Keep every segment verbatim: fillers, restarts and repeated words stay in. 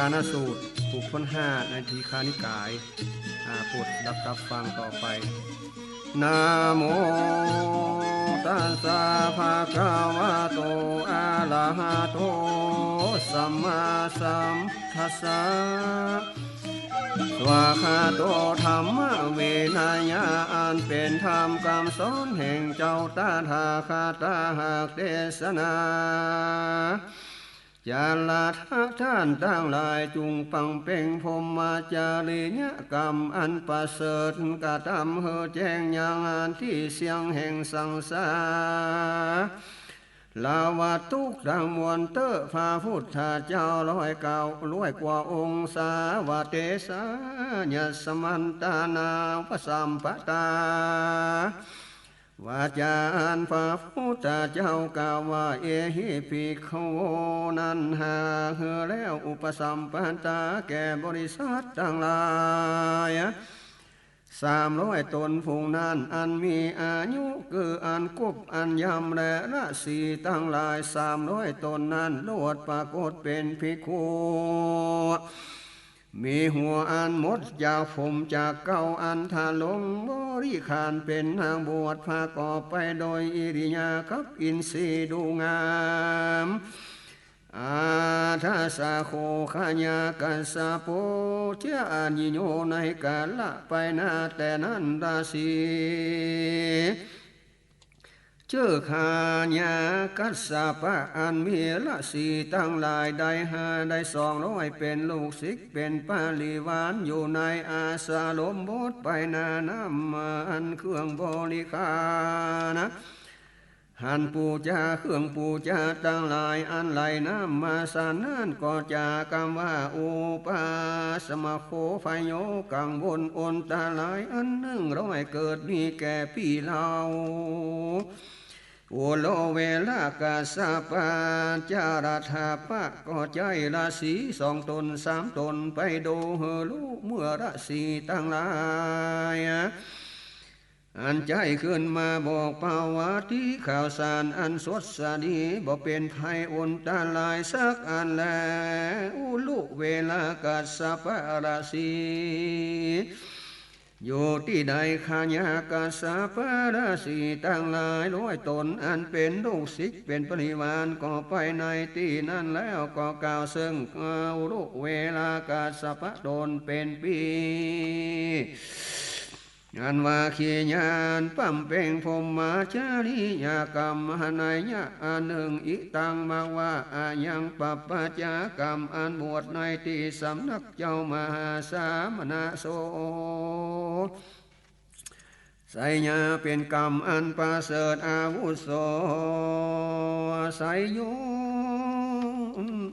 าณสูตร ผูกถ้วนห้า ในทีฆานิกาย อ่า โปรดสดับรับฟังต่อไป นะโมตัสสะ ภะคะวะโต อะระหะโต สัมมาสัมพุทธัสสะ สวากขาโต ธัมมวินัยะ อันเป๋นธรรมกำสอนแห่งเจ้าตถาคตะ หากเตสนา จาระ ท่านตังหลาย จุ่งปังเป๋งพรหมจริยกรรมอันประเสริฐ กระตำหื้อแจ้งยังอันตี้เสี้ยงแห่งสังสาระวัฏทุกข์ตังมวลเต๊อะ พระพุทธเจ้าร้อยเก้า ร้อยกว่าองค์ สาวะเตสะ ยัสมันตานา อุปสัมปตา วาจาอันพระพุทธเจ้ากล่าวว่า เอหิ ภิกขโว นั้น หากหื้อแล้ว อุปสัมปตา แก่บริษัทตังหลาย สามร้อยต๋นผู้นั้น อันมีอายุ คืออันครบ อันย่ำ และราศีตังหลาย สามร้อยต๋นนั้น ลวดปรากฏเป๋นภิกขุ มีหัวอันหมดจากผมจากเก๊า อันทะลงบริขาร เป๋นนักบวช ประกอบไปโดยอิริยากับอินทรีย์ดูงาม อาทาสะโข ขะยากัสสะโป เจ้าอันยิ่งโยในกาละไปหน้าแต่นั้น ราศี จื้อขะยากัสสปะ อันมีราศีตังหลายได้ห้าได้สองร้อย เป๋นลูกศิษย์เป๋นปริวาร อยู่ในอาสรมบทไปหน้าน้ำอันเครื่องบริขารนะ หั้นปู๋จาเครื่องปู๋จาตังหลาย อันไหลน้ำมาสันนั้น ก็จาคำว่า อุปาสมะโข ภัยโย กังวลอันตรายอันนึ่งร้อยเกิดมีแก่ปี้เล่า อุโลเวละกัสสปะ จารัฏฐปะ ก็ใจ๊ราศีสองต๋นสามต๋นไปดูหื้อฮู้เมื่อราศีตังหลาย อันใจ๊ขึ้นมาบอกประวัติข่าวสารอันสดสดี บ่เป๋นภัยอันตรายสักอันแล อุลุเวละกัสสปะราศี อยู่ตี้ใด ขะยากัสสปะราศีตังหลายร้อยต๋น อันเป๋นลูกศิษย์เป๋นปริวาร ก็ไปในตี้นั้นแล้ว ก็กล่าวเซิ่งอุลุเวละกัสสปะต๋นเป๋นปี้ อันว่าขียานบำเพ็งพรหมจริยกรรม หนายะอันนึ่ง อิตัง มาวา อายัง ปัปปะจากัม อันบวชในตี้สำนักเจ้ามหาสมณะโส ไสยะ เป๋นกรรมอันประเสริฐ อาวุโส ไสโย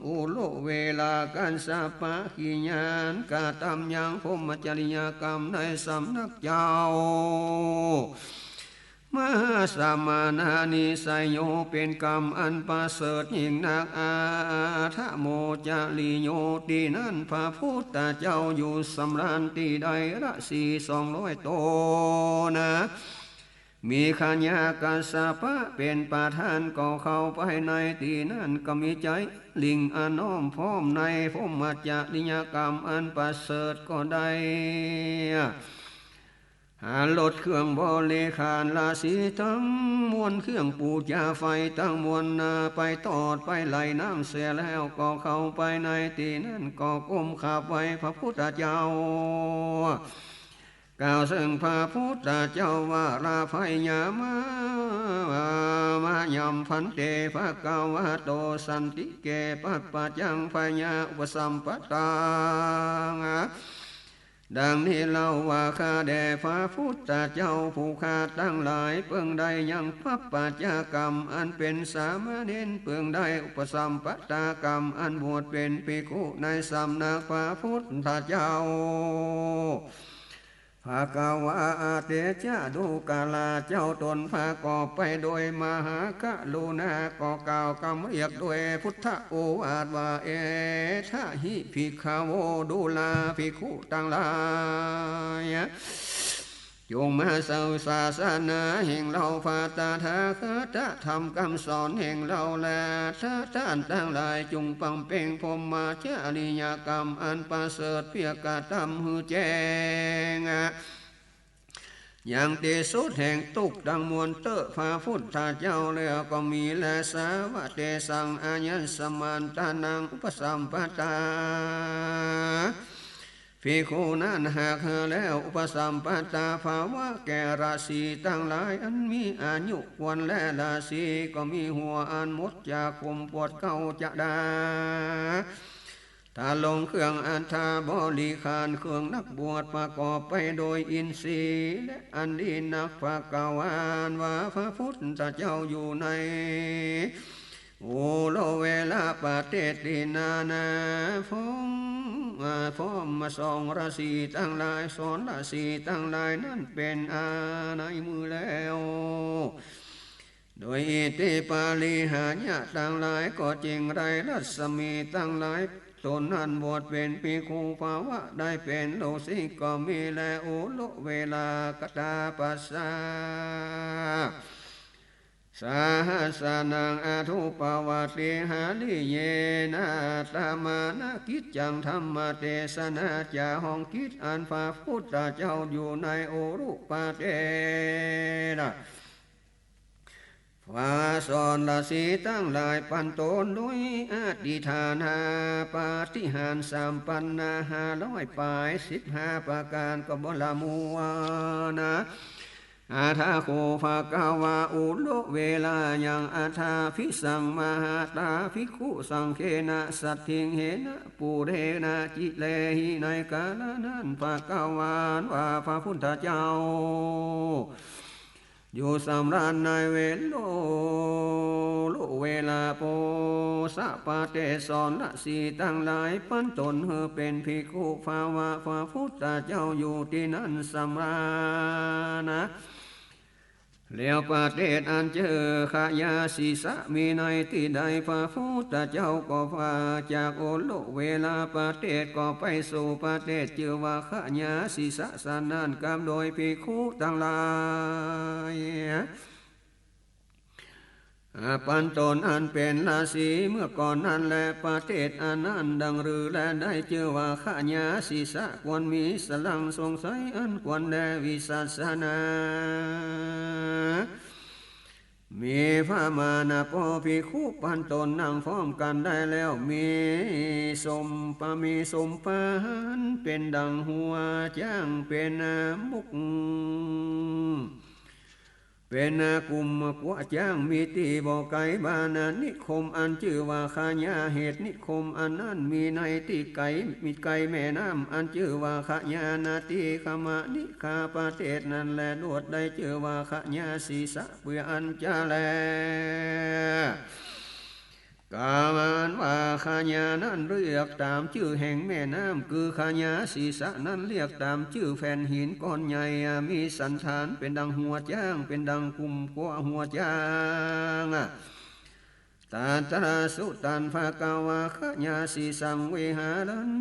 อุลุเวละกัสสปะ ขียานกระตำยังพรหมจริยกรรมในสำนักเจ้า มหาสมณะนิไสโย เป๋นกรรมอันประเสริฐยิ่งนัก อาทะโมจริโย ตี้นั้นพระพุทธเจ้าอยู่สำราญตี้ได้ราศีสองร้อยต๋นนะ มีขะยากัสสปะเป๋นประธาน ก็เข้าไปในตี้นั้น ก็มีใจ๊ลิงอันน้อมพร้อมในพรหมจริยกรรมอันประเสริฐก็ได้ หารถเครื่องบริขาร ราศีตังมวล เครื่องปู๋จาไฟตังมวลนา ไปตอดไปไหลน้ำเสียแล้ว ก็เข้าไปในตี้นั้น ก็ก้มขาบไหว้พระพุทธเจ้า กล่าวเซิ่งพระพุทธเจ้าว่า ราภัยยามา มายัม ภันเต ภะคะวะโต สันติเก ปัปปะจัง ภัยยา อุปสัมปตัง ดังนี้เล่าว่า ข้าแด่พระพุทธเจ้าผู้ข้าตังหลาย เปิงได้ยังปัปปะจากรรมอันเป๋นสามเณร เปิงได้อุปสัมปตากรรมอันบวชเป๋นภิกขุในสำนักพระพุทธเจ้า ภะคะวา อาเตจะ ดูกราเจ้าตนประกอบไปโดยมหากรุณา ก็กล่าวกำเรียกโดยพุทธโอวาทว่า เอทะหิ ภิกขะโว ดูราภิกขุตังหลาย จงมาเซาศาสนาแห่งเฮา พระตถาคตธรรมกำสอนแห่งเฮาแล ถ้าต้านตังหลายจงบำเพ็งพรหมจริยกรรมอันประเสริฐ เปื้อกระตำหื้อแจ้ง ยังตี้สุดแห่งตุ๊กข์ตังมวลเต๊อะ พระพุทธเจ้าแล้วก็มีแล สาวะเตสัง อายัสมันตานัง อุปสัมปทา ภิกขุนั้นหากหื้อแล้ว อุปสัมปทา ภาวะแก่ราศีตังหลายอันมีอายุควรแล ราศีก็มีหัวอันหมดจากผมปวดเกล้าจะดา ถ้าลงเครื่องอัฐบริขาร เครื่องนักบวชประกอบไปโดยอินทรีย์ และอันดีนัก ภะคะวา ว่าพระพุทธเจ้าอยู่ใน อุรุเวลาประเทศตี้นานา พร้อม อ่า พร้อมมาสองราศีตังหลาย สองราศีตังหลายนั้นเป๋นอาในมือแล้ว โดยอิทธิปาฏิหาริย์ตังหลายก็จึงได้รัศมีตังหลายต๋นนั้นบวชเป๋นภิกขุ ภาวะได้เป๋นฤๅษีก็มีแล อุรุเวลาคตาปัสสา สหัสสนัง อธุปวัตติหริเยนะ อาตมานะ กิจจังธรรมเตสนา จะฮ้องกิจอันพระพุทธเจ้าอยู่ในอุรุประเทศ ว่าสองราศีตังหลายปันต๋นโดยอธิษฐานาปาฏิหาริย์สามปันนาห้าร้อยปาย สิบห้าประก๋านก็บ่ละมัวนะ อัฏฐะโข ภะคะวา อุรุเวลายัง อัฏฐาภิสัง มหาตา ภิกขุสังเฆนะ สัตถิง เฮนะ ปุเรนะ จิเรหิ ในกาละนั้น ภะคะวา ว่าพระพุทธเจ้า อยู่สำราญในเวโล ลุเวลา โปสะปะเตสอนราศีตังหลาย ปันต๋นหื้อเป๋นภิกขุ ภาวะพระพุทธเจ้าอยู่ตี้นั้นสำราญนะ แล้วประเทศอันจื้อขยาสีสะมีในตี้ใด พระพุทธเจ้าก็ว่าจากอุรุเวลาประเทศก็ไปสู่ประเทศจื้อว่าขยาสีสะสันนั้นกำโดยภิกขุตังหลาย อ่า ปันต๋นอันเป๋นราศีเมื่อก่อนนั้นแล ประเทศอันนั้นดังรือแล ได้จื้อว่าขยาสีสะ ควรมีสลังสงสัยอันควรแลวิสัชนา มีพระมหานะ ปอภิกขุปันต๋นนั่งพร้อมกั๋นได้แล้ว มีสมปะ มีสมปานเป๋นดังหัวจ๊าง เป๋นมุก เป๋นกุมกั๋วจ๊าง มีตี้บ่ไก๋บ้านนิคมอันจื้อว่าขยา เหตุนิคมอันนั้นมีในตี้ไก๋ มีไก๋แม่น้ำอันจื้อว่าขยา นาตี้ขมะนิคาประเทศนั้นแล ลวดได้จื้อว่าขยาสีสะ เปื้ออันจะแล กาละอันว่าขยานั้นเรียกต๋ามจื้อแห่งแม่น้ำ คือขยาสีสะนั้นเรียกต๋ามจื้อแผ่นหินก้อนใหญ่ มีสันฐานเป๋นดังหัวจ๊าง เป๋นดังกุมกั๋วหัวจ๊าง ตัตระสุตัน ภะคะวา ขยาสีสัง วิหารัน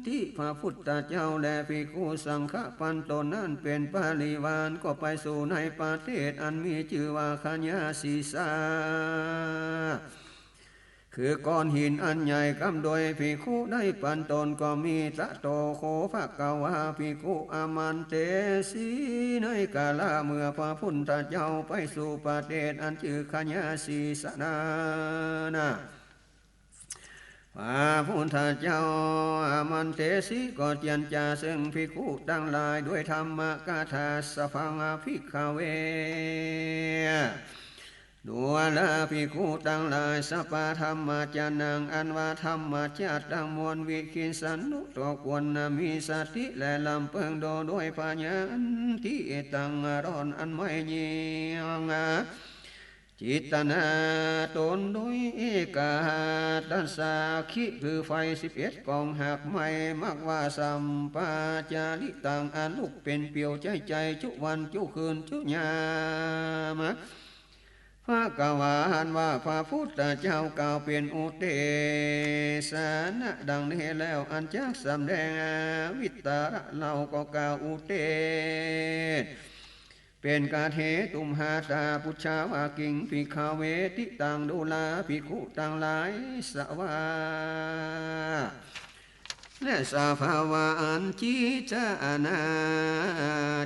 ติ พระพุทธเจ้าและภิกขุสังฆะปันต๋นนั้นเป๋นปริวาร ก็ไปสู่ในประเทศอันมีจื้อว่าขยาสีสะ คือก้อนหินอันใหญ่กำโดยภิกขุได้ปันต๋นก็มี ตะโตโข ภะคะวา ภิกขุอามันเตสี ในกาละเมื่อพระพุทธเจ้าไปสู่ประเทศอันจื้อขยาสีสะนานา พระพุทธเจ้าอามันเตสีก็เจียรจาเซิ่งภิกขุตังหลายด้วยธรรมกถา สะพัง ภิกขะเว ดูราภิกขุตังหลาย สัพพะธัมมาจานัง อันว่าธรรมะจ๊ะตังมวล วิคิสสานุ ก็ควรมีสติและลำเปิงดูด้วยปัญญาตี้ตั้งร่อนอันไม่เยียง จิตนาต๋นโดยเอกาทัสสะ อัคคิ คือไฟสิบเอ็ดกอง หากไม้ มักว่าสัมปาจาริตัง อันลุกเป๋นเปียวใจ๊ใจ๊จุวันจุคืนจุยาม ภะคะวา อันว่าพระพุทธเจ้ากล่าวเป๋นอุเตสนะดังนี้แล้ว อันจักสำแดงวิตระเล่าก็กล่าวอุเตส เป๋นกะเถตุมหาตา ปุจฉาว่า กิง ภิกขเว ติตัง ดูรา ภิกขุตังหลาย สวา และสภาวะอันจิตตะอนา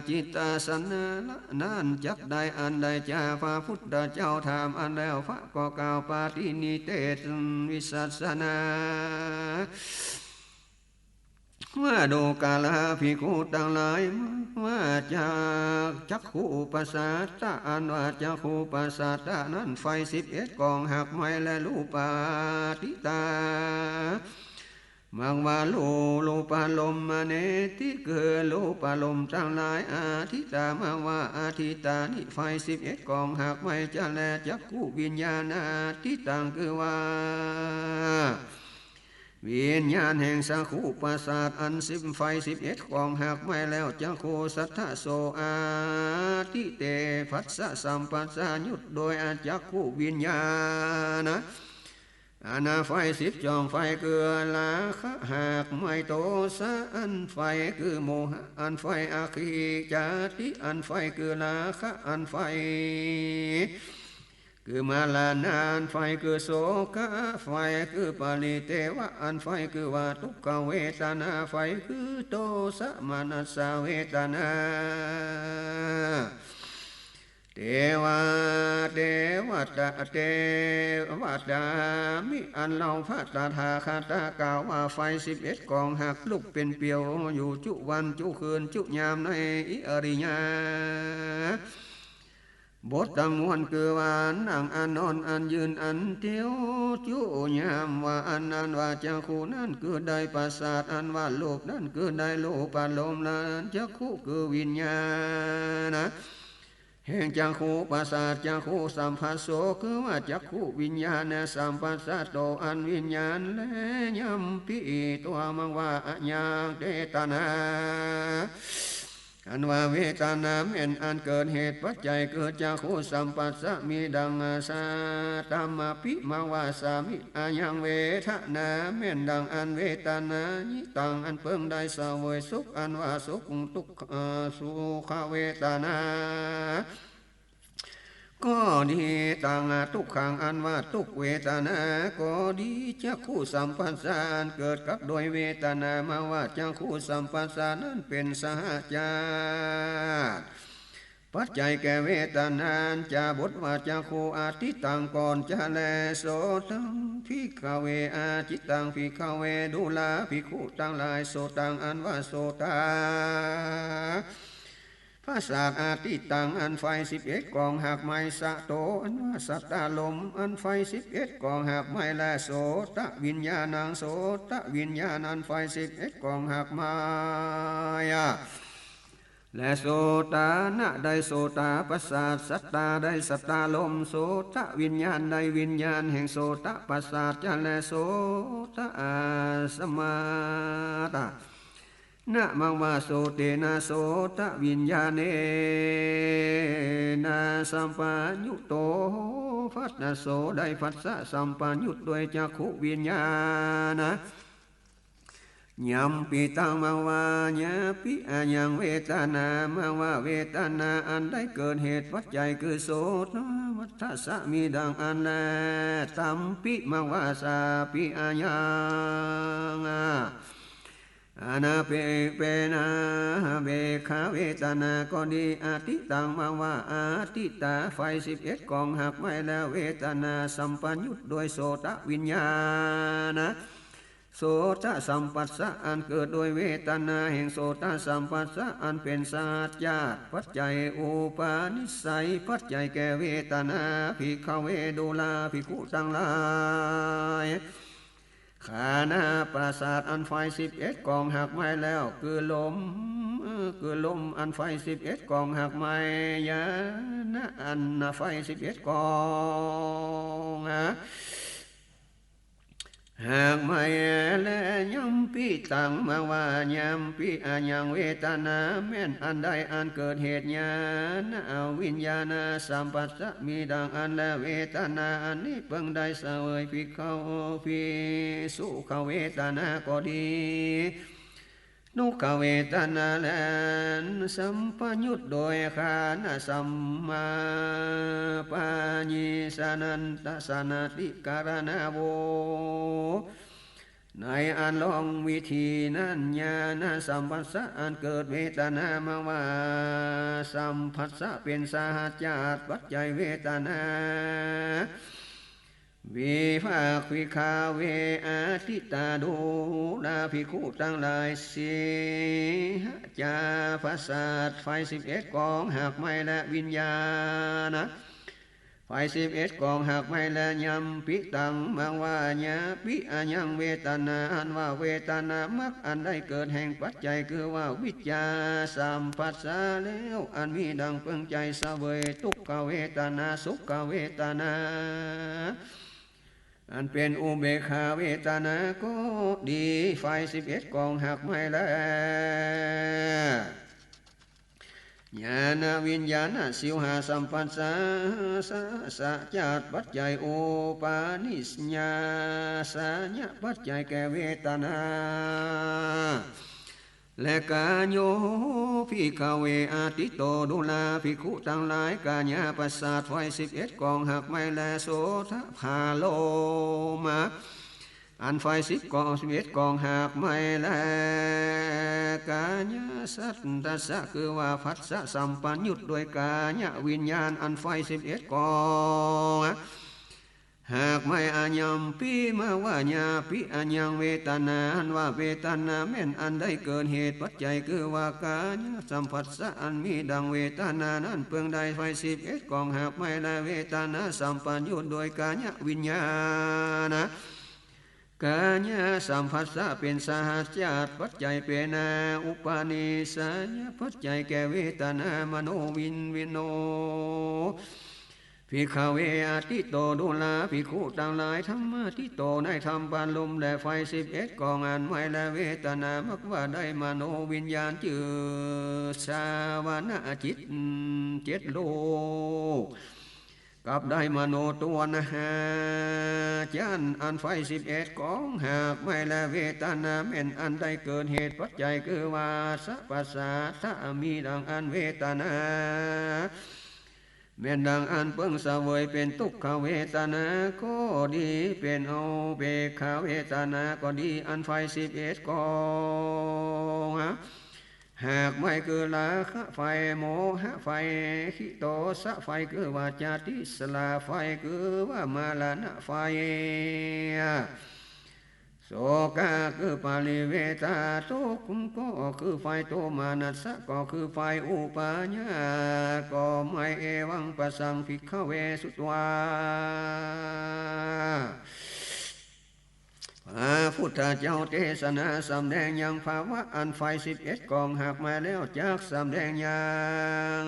จิตตะสันนะนั้นจักได้อันใดจา พระพุทธเจ้าถามอั้นแล้ว พระก็กล่าวปรินิเทศวิสัชนา ว่าดูกราภิกขุตังหลาย ว่าจัก จักขุปัสสาทะ อันว่าจักขุปัสสาทะนั้น ไฟสิบเอ็ดกองหักไม้ และรูปาทิตา มักว่ารู รูปารมมเนติ คือรูปารมณ์ตังหลาย อาทิตา มักว่าอาทิตานิ ไฟสิบเอ็ดกองหักไม้จะแล จักขุวิญญาณาทิตัง คือว่า วิญญาณแห่งจักขุประสาทอันสิบ ไฟสิบเอ็ดกองหักไม้แล้ว จักขุสัทธะโส อาทิเต ผัสสะสัมผัสสะหยุดโดยอจักขุวิญญาณะ อันไฟสิบกอง ไฟคือราคะหักไม้ โทสะอันไฟคือโมหะ อันไฟอคิจฉาทิ อันไฟคือราคะ อันไฟ คือมรณะ อันไฟคือโศกะ ไฟคือปริเทวะ อันไฟคือว่าทุกขเวทนา ไฟคือโทสะมนัสสะเวทนา เตวะ เตวะตะ เตวะตามิ อันเราพระตถาคตะกล่าวว่าไฟสิบเอ็ดกองหักลุกเป๋นเปียวอยู่จุวันจุคืนจุยามในอิริยา บถตังมวลคือว่านั่ง อันนอน อันยืน อันเตียว จุยามว่าอันนั้นว่าจักขุนั้นคือได้ประสาท อันว่ารูปนั้นคือได้รูปารมณ์ และจักขุคือวิญญาณะ แห่งจักขุประสาท จักขุสัมผัสโส คือว่าจักขุวิญญาณะ สัมผัสสะโต อันวิญญาณแล ยัมปิ ตัวมังว่า อะยังเวทนา อันว่าเวทนาแม่นอันเกิดเหตุปัจจัยเกิดจักขุสัมผัสสะ มีดังอาสา ตัมมะปิ มังว่าสามิ อะยังเวทนา แม่นดังอันเวทนา ยิตัง อันเปิงได้เสวยสุข อันว่าสุข ทุกข เอ่อ สุขเวทนา ก็ดี ตัง ทุกขัง อันว่าทุกขเวทนา ก็ดี จักขุสัมผัสสะ อันเกิดกับโดยเวทนา มังว่าจักขุสัมผัสสะนั้นเป๋นสหจาตปัจจัยแก่เวทนา จะบทว่าจักขุอะทิตังก่อนจะแล โสตัง ภิกขเว อะทิตัง ภิกขเว ดูราภิกขุตังหลาย โสตัง อันว่าโสตา ประสาท อะทิตัง อันไฟสิบเอ็ดกองหักไม้ สะโต อันว่าสัตตารมณ์ อันไฟสิบเอ็ดกองหักไม้ และโสตวิญญาณัง โสตวิญญาณอันไฟสิบเอ็ดกองหักไม้ และโสตานะได้โสตประสาท สัตตาได้สัตตารมณ์ โสตวิญญาณได้วิญญาณแห่งโสตประสาทจะแล โสตอาสมาตะ นะ มังว่าโสเตนะ โสตวิญญาเณนะ สัมปะยุตโต ผัสสะโส ได้ผัสสะสัมปะยุตโดยจักขุวิญญาณะ ยัมปิตัง มังว่า ยัมปิ อะยังเวทนา มังว่าเวทนาอันได้เกิดเหตุปัจจัยคือโสตะผัสสะมีดังอันแล ตัมปิ มังว่าสาปิ อะยัง อะนาเป เปนา เปกขาเวทนาก็ดี อะทิตัง มังว่าอะทิตา ไฟสิบเอ็ดกองหักไม้แล้ว เวทนาสัมปะยุตโดยโสตวิญญาณะ โสตสัมผัสสะอันเกิดโดยเวทนาแห่งโสตสัมผัสสะอันเป๋นสหจาตปัจจัย อุปนิสสัยปัจจัยแก่เวทนา ภิกขเว ดูราภิกขุตังหลาย ขานะประสาทอันไฟสิบเอ็ดกองหักไม้แล้ว คือลม เอ่อ คือลมอันไฟสิบเอ็ดกองหักไม้ ญาณะอันไฟสิบเอ็ดกองหักไม้ และยัมปิตัง มาว่ายัมปิ อะยังเวทนา แม่นอันใดอันเกิดเหตุญาณวิญญาณสัมผัสสะมีดังอันแล เวทนาอันนี้เปิงได้เสวย ภิกขเว ภิกขุเวทนาก็ดี ทุกขเวทนานั้นสัมปยุตโดยคานะสัมมาปายี สะนั้น ทัศนติกรณะโว ในอันล่องวิธีนั้น ญาณสัมผัสสะอันเกิดเวทนามาว่าสัมผัสสะเป๋นสหัจจะปัจจัยเวทนา วิภักขิกขเว อทิตาดูราภิกขุตังหลาย สีหะจาประสาท ไฟสิบเอ็ดกองหากไม้และวิญญาณ ไฟสิบเอ็ดกองหากไม้และ ยัมปิตัง มักว่า ญาปิ อะยัง เวทนา อันว่าเวทนา มักอันได้เกิดแห่งปัจจัย คือว่าวิชชาสัมผัสสะแล้ว อันมีดังเปิงใจ๋เสวย ทุกขเวทนา สุขเวทนา อันเป๋นอุเบกขาเวทนาก็ดี ไฟสิบเอ็ดกองหากไม้และ ญาณวิญญาณ สิวหาสัมผัสสะ สะ สะจาตปัจจัย อุปาณิสญาสญปัจจัยแก่เวทนา และกาโย ภิกขเว อทิตโต ดูราภิกขุตังหลาย กายประสาท ไฟสิบเอ็ดกองหากไม้และ โสฏฐัพพารมณ์ อันไฟสิบกอง สิบเอ็ดกองหากไม้และ กายสัตถัสสะ คือว่าผัสสะสัมปยุตโดยกายวิญญาณ อันไฟสิบเอ็ดกองหากไม้ อะยัมปิ มักว่า ญาปิ อะยัง เวทนา อันว่าเวทนาแม่นอันได้เกิดเหตุปัจจัย คือว่ากายสัมผัสสะ อันมีดังเวทนานั้น เปิงได้ไฟสิบเอ็ดกองหากไม้และ เวทนาสัมปยุตโดยกายวิญญาณ กายสัมผัสสะเป๋นสหัจจะปัจจัย เป๋นอุปาณิสยปัจจัยแก่เวทนา มโนวิญ วิโน ภิกขเว อทิตโต ดูราภิกขุตังหลาย ธัมมาทิตโต ในธรรมปารมณ์และไฟสิบเอ็ดกองอันไม้และ เวทนา มักว่าได้มโนวิญญาณจื้อสวนะจิตเจ็ดลูก กับได้มโนตวนหาจันทร์ อันไฟสิบเอ็ดกองหากไม้และ เวทนาแม่นอันได้เกิดเหตุปัจจัย คือว่าสะผัสสะ ถ้ามีดังอันเวทนา แม่นดังอันเปิงเสวย เป๋นทุกขเวทนาก็ดี เป๋นอุเบกขาเวทนาก็ดี อันไฟสิบเอ็ดกองหากไม้ คือราคะไฟ โมหะไฟ ขิโทสะไฟ คือว่าจาติชราไฟ คือว่ามรณะไฟ โศกะ คือปริเวทาทุกข์ ก็คือไฟ โทมนัสสะ ก็คือไฟ อุปายาสก็ไม้ เอวังปัสสัง ภิกขเว สุตวา พระพุทธเจ้าเตสนาสำแดงยังภาวะอันไฟสิบเอ็ดกองหากไม้แล้ว จักสำแดงยัง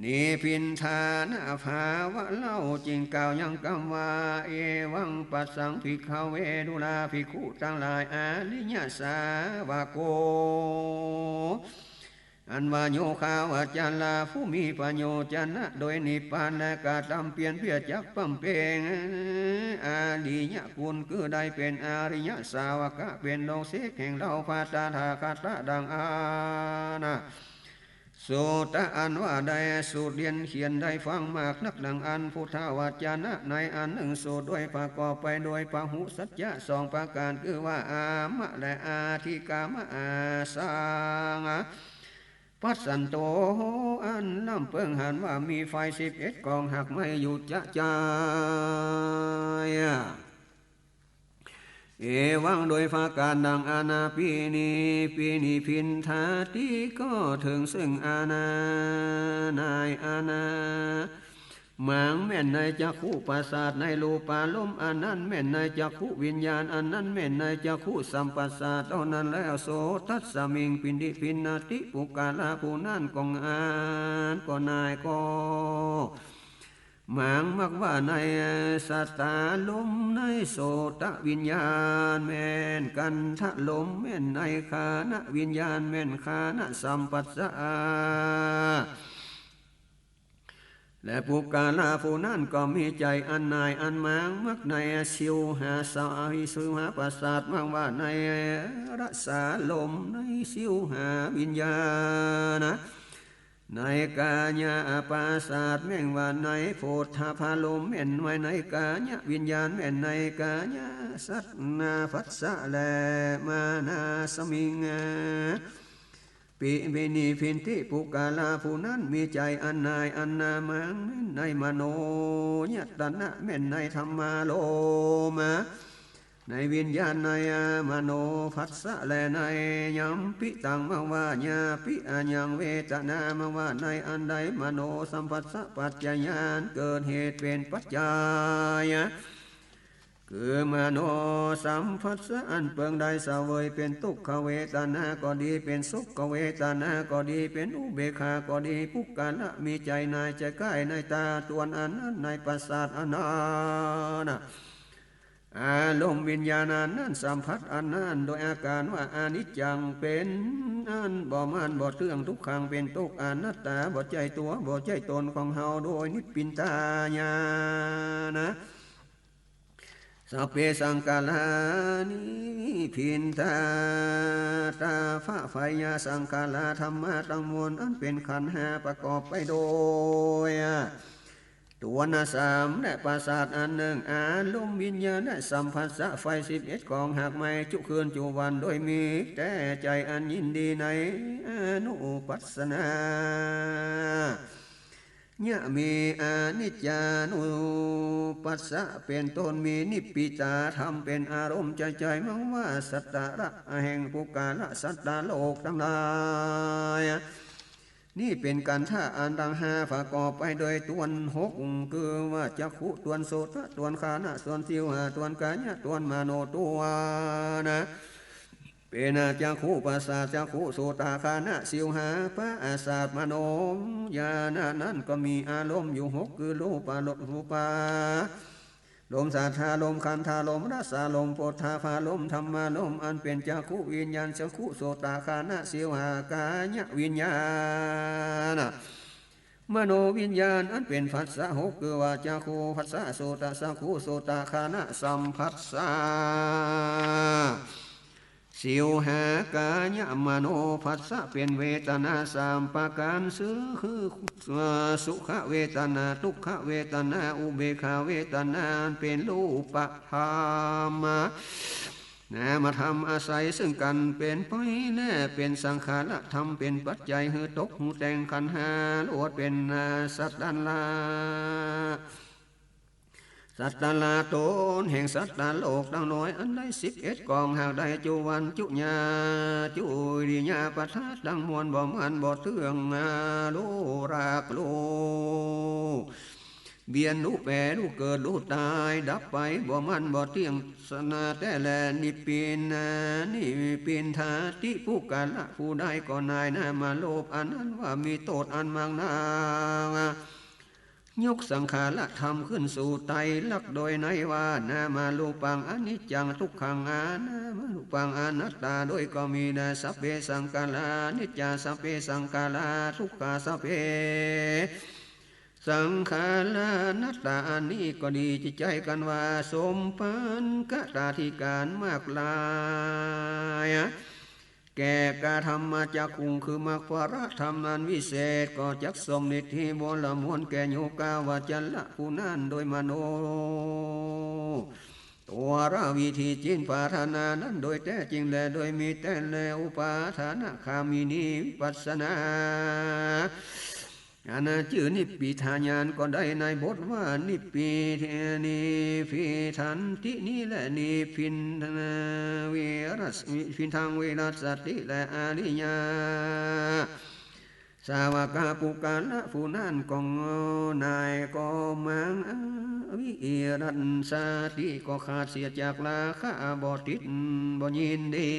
นิพพินทานะภาวะเล่า จึงกล่าวยังกำว่า เอวังปัสสัง ภิกขเว ดูราภิกขุตังหลาย อริยสาวโก อันว่าโยคาวจรผู้มีพโยชนะโดยนิพพาน และกระตำเปียรเปื้อจักบำเพ็งอริยกุณ คือได้เป๋นอริยสาวกะ เป๋นโลกเสกแห่งเฮาพระตถาคตะดังอั้น สุตตะ อันว่าได้สูตรเฮียนเขียนได้ฟังมากนักดังอั้น พุทธวจนะในอันนึ่งสูตร โดยประกอบไปโดยพหุสัจจะสองประก๋าน คือว่าอามะและอธิกามะ อาสัง ปัสสันโต อันลำเปิงหันว่ามีไฟสิบเอ็ดกองหากไม้อยู่จะใจ้ เอวัง โดยประก๋านดังอั้น ปรินิพพินทาติ ก็เถิงซึ่งอัน ในอัน มัง แม่นในจักขุประสาท ในรูปารมณ์ อันนั้นแม่นในจักขุวิญญาณ อันนั้นแม่นในจักขุสัมผัสสะ เต้านั้นแล้ว โสตัสสมิง ปรินิพพินทาติ ปุคคละ ผู้นั้นก็อันก็นายก็ มัง มักว่าในสัตตารมณ์ ในโสตวิญญาณแม่น คันธะลมณ์แม่น ในฆานะวิญญาณแม่น ฆานะสัมผัสสะ และปุคคละผู้นั้นก็มีใจ๋อันหน่ายอันหมางมักในสิวหาสา สิวหาปราสาท มักว่าในรสาลม ในสิวหาวิญญาณ ในกายะปราสาท แม่นว่าในโผฏฐัพพารมณ์ แม่นว่าในกายะวิญญาณ แม่นในกายะสัตตาผัสสะ และมานาสมิง ปิ วินิพพินธิ ปุคคละผู้นั้นมีใจ๋อันหน่ายอันหมาง แม่นในมโนญาตนะ แม่นในธัมมารมณ์ ในวิญญาณ ในมโนผัสสะ และใน ยัมปิตัง มักว่า ยาปิ อายัง เวทนา มักว่าในอันใด มโนสัมผัสสะปัจจยา อันเกิดเหตุเป๋นปัจจัย คือมโนสัมผัสสะอันเปิงได้เสวย เป๋นทุกขเวทนาก็ดี เป๋นสุขเวทนาก็ดี เป๋นอุเบกขาก็ดี ปุคคละมีใจ๋หน่ายใจ๋ใก้ในต๋าตวนอันนั้น ในปราสาทอันนั้น อารมณ์วิญญาณอันนั้น สัมผัสอันนั้น โดยอาก๋ารว่าอนิจจัง เป๋นอันบ่มั่นบ่เตี้ยง ทุกขัง เป๋นตุ๊กข์ อนัตตา บ่ใจ้ตั๋ว บ่ใจ้ตนของเฮา โดยนิพพินทาญาณ สัพเพสังขารา นิพพินทา ตถา ไฟยสังขารา ธรรมะตังมวลอันเป๋นขันธ์ห้าประกอบไปโดยตวนสาม และปราสาทอันนึ่ง อารมณ์วิญญาณ และสัมผัสสะไฟสิบเอ็ดกอง หากไหม้จุคืนจุวัน โดยมีแต่ใจ๋อันยินดีในอนุปัสสนา ยะ มีอนิจจานุปัสสะเป๋นต้น มีนิพพิทาธรรมเป๋นอารมณ์ใจ๋ๆ มักว่าสัตตะละแห่งปุคคละสัตตะโลกตังหลาย นี้เป๋นขันธะอันตังห้าประกอบไปโดยตวนหก คือว่าจักขุตวน โสตะตวน ฆานะตวน ชิวหาตวน กายะตวน มโนตวน เป๋นจักขุประสาท จักขุโสตะฆานะชิวหาประสาทมโนญาณะนั้นก็มีอารมณ์อยู่หก คือรูปารมณ์ รูปารมณ์ สัทธารมณ์ คันธารมณ์ รสารมณ์ โผฏฐัพพารมณ์ ธัมมารมณ์ อันเป๋นจักขุวิญญาณ จักขุโสตะฆานะชิวหากายวิญญาณ มโนวิญญาณ อันเป๋นผัสสะหก คือว่าจักขุผัสสะ โสตะจักขุ โสตะฆานะสัมผัสสะ ชิวหากายะมโนผัสสะ เป๋นเวทนาสามประก๋าน คือ สุขเวทนา ทุกขเวทนา อุเบกขาเวทนา อันเป๋นรูปธรรม นามธรรมอาศัยซึ่งกั๋นเป๋นไป และเป๋นสังขารธรรมเป๋นปัจจัยหื้อตกหื้อแต่งขันธ์ห้า ล้วนเป๋นสัตว์ตันละ สัตว์ตันละตนแห่งสัตว์ตันโลกตังน้อย อันได้สิบเอ็ดกอง หากได้จุวันจุญาจุอิริยาบถตังมวล บ่มั่นบ่เตี้ยง หลู้รากหลู้เวียน หลู้แปร หลู้เกิด หลู้ต๋าย ดับไป บ่มั่นบ่เตี้ยงสนาแต๊แล นิพพินนา นิพพินทาติ ปุคคละผู้ใดก็หน่ายนามรูปอันนั้นว่ามีโต้ษอันมากนัก ยกสังขารธรรมขึ้นสู่ไตรลักษณ์โดยในว่า นามรูปังอนิจจัง ทุกขัง อา นามรูปังอนัตตา โดยก็มีแล สัพเพสังขารานิจจา สัพเพสังขาราทุกขา สัพเพสังขารานัตตา อันนี้ก็ดีจิตใจ๋กั๋นว่า สมปัญกตาธิการมากหลาย แก่กาธรรมจักขุง คือมรรคผลธรรมนั้นวิเศษ ก็จักสมฤทธิผลมวลแก่โยคาวจระผู้นั้นโดยมโน ตัวรวิธีจิตปรารถนานั้นโดยแต๊จริงแล โดยมีแต๊แล อุปาทานคามินีวิปัสสนา อันจื้อนิพพิทาญาณก็ได้ในบทว่า นิพพิ นิพพิทันตินี้แล นิพพินวิรัส นิพพิทังวิรัสสติ และอริยสาวกปุคคละผู้นั้นก็หน่ายก็หมางอวิรัสสติ ก็ขาดเสียจากราคะ บ่ติดบ่ยินดี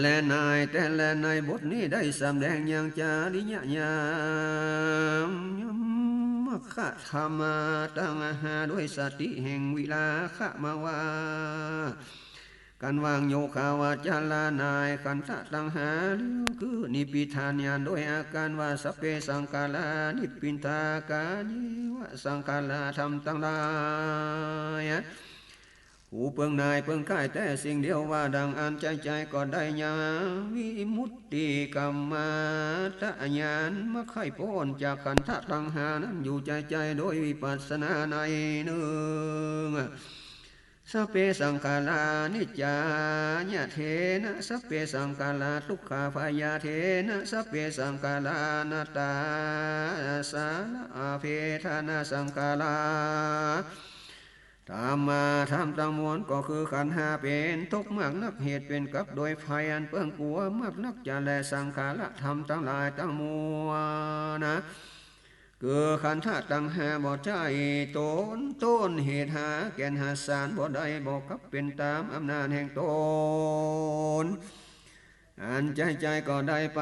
และหน่ายแต๊แล ในบทนี้ได้สำแดงยังจริยญาณ ยมมคธรรมตังห้า ด้วยสติแห่งวิราคะมาว่า กันวางโยคะวาจาละในขันธะตังห้าแล้ว คือนิพพิทาญาณโดยอาก๋านว่า สัพเพ สังขารา นิพพิทา กาเยวะ สังขารา ธรรมตังหลาย ผู้เปิงหน่ายเปิงก้ายแต๊สิ่งเดียว ว่าดั่งอั้น ใจ๊ใจ๋ก็ได้ยังวิมุตติกัมมัฏฐญาณ มาใค่ป๊นจากขันธะตังห้านั้นอยู่ใจ๋ๆ โดยวิปัสสนาในนึ่ง สัพเพ สังขารา นิจจา ญาเทนะ สัพเพ สังขารา ทุกขา พยาเทนะ สัพเพ สังขารา อนัตตา สาระอาเพทะนะ สังขารา ธัมมา ธรรมตังมวล ก็คือขันธ์ห้าเป๋นทุกข์มากนัก เหตุเป๋นกั๊บโดยภัยอันเปิ้งกั๋วมากนัก จะแลสังขาระธรรมตังหลายตังมวลนะ คือขันธะตังห้าบ่ใจ้ต๋น ต้นเหตุหาแก่นหาสารบ่ได้ บ่กั๊บเป๋นต๋ามอำนาจแห่งต๋น อันใจ๋ๆ ก็ได้ป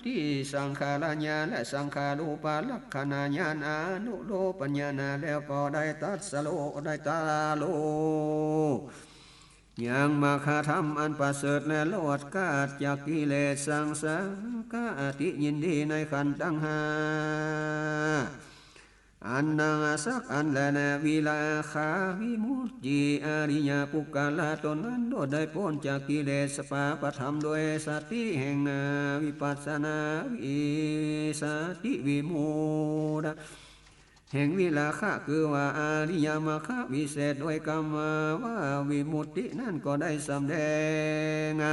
ฏิสังขารญาณ และสังขารูปลักษณะญาณ อนุโลมปัญญานาแล้วก็ได้ตรัสรู้ ได้ตรัสรู้ ยังมรรคธรรมอันประเสริฐ และรอดก๋าดจากกิเลสสังสารคติ ยินดีในขันธ์ตังห้า อันนังสักอันแล วิราคะวิมุตติ อริยปุคคละต๋นนั้น โดยได้ป๊นจากกิเลสปาปธรรม โดยสติแห่งวิปัสสนา วิสติวิมุตติ แห่งวิราคะ คือว่าอริยมรรควิเศษ โดยกำว่าวิมุตตินั้นก็ได้สำแดง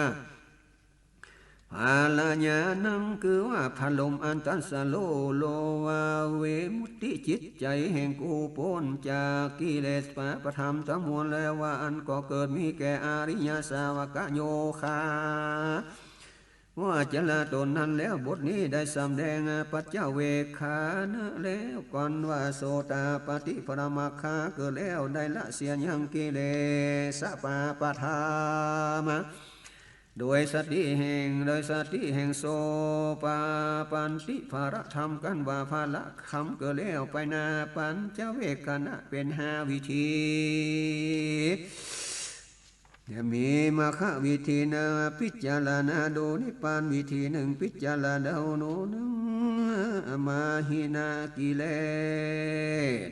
พละญาณัง คือว่าพระลมอันตรัสรู้ โลวาวิมุตติ จิตใจ๋แห่งกูป๊นจากกิเลสปาปธรรมตังมวลแล้ว ว่าอั้นก็เกิดมีแก่อริยสาวกโยคะ ว่าจะละต๋นนั้นแล้ว บทนี้ได้สำแดงปัจจเวกขณะแล้ว ก่อนว่าโสตปัตติผลมรรคะเกิดแล้ว ได้ละเสียยังกิเลสปาปธรรม โดยสติแห่ง โดยสติแห่งโสตปัตติผลธรรม กันว่าผลธรรมเกิดแล้วไปนา ปัจจเวกขณะเป๋นห้าวิธี มีมรรควิธีหนึ่ง พิจารณาดูนิพพาน วิธีหนึ่ง พิจารณาดูหนึ่ง มหินากิเลส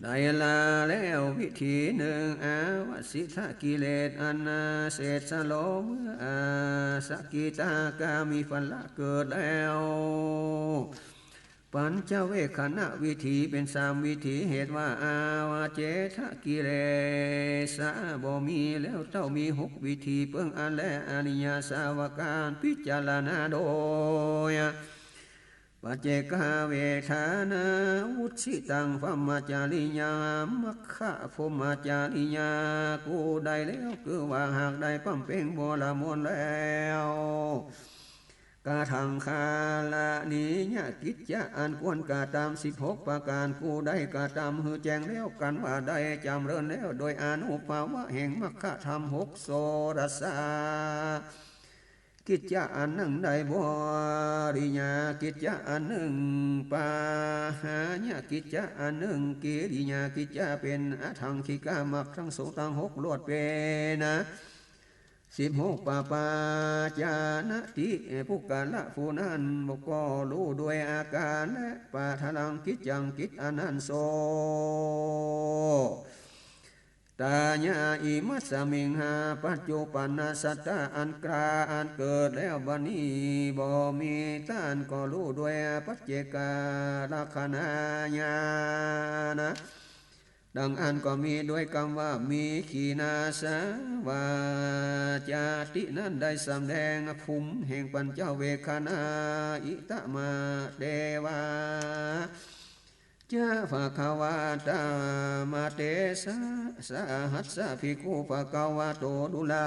ได้ละแล้ว วิธีหนึ่ง อวสิทกิเลส อันเสสโลเมื่อสกิทาคามิผลเกิดแล้ว ปัจจเวกขณวิธีเป๋นสามวิธี เหตุว่าอวเจทกิเลสบ่มีแล้ว เต้ามีหกวิธี เปิ้งอั้นแลอริยสาวกาพิจารณาโดย ปัจเจกเวทนาวุจฉิตัง พรหมจริยา มัคคะพรหมจริยา กูได้แล้ว คือว่าหากได้บำเพ็งบารมีแล้ว กะถังคาระณียกิจจะ อันควรกระตำสิบหกประก๋าน กูได้กระตำหื้อแจ้งแล้ว กันว่าได้จ๋ำเริญแล้ว โดยอานุภาวะแห่งมัคคะธรรมหก โสรสกิจจะอันนึ่ง ได้บริญญากิจจะอันนึ่ง ปาหายกิจจะอันนึ่ง กิริยากิจจะ เป๋นอฏฐังขิกะมัคคะทั้งสองทั้งหก ล้วนเป๋นนะ สิบหก ปะปาจานะติ ปุคคละผู้นั้นก็ฮู้ด้วยอาก๋าน และปะทะลังกิจจัง กิจอันนั้น โสตายาอิมัสมิงหา ปัจจุปันนสัตตา อันกล้าอันเกิดแล้วบัดนี้บ่มี ต้านก็ฮู้ด้วยปัจเจกลักขณาญาณ ดังอั้นก็มีด้วยกำว่า มีขีณาสวาจาตินั้น ได้สำแดงภูมิแห่งปัจจเวกขณะ อิตะมะเตวา จะ ภะคะวา ตะมะเตสะ สะหัสสะภิกขุ ภะคะวะโต ดูรา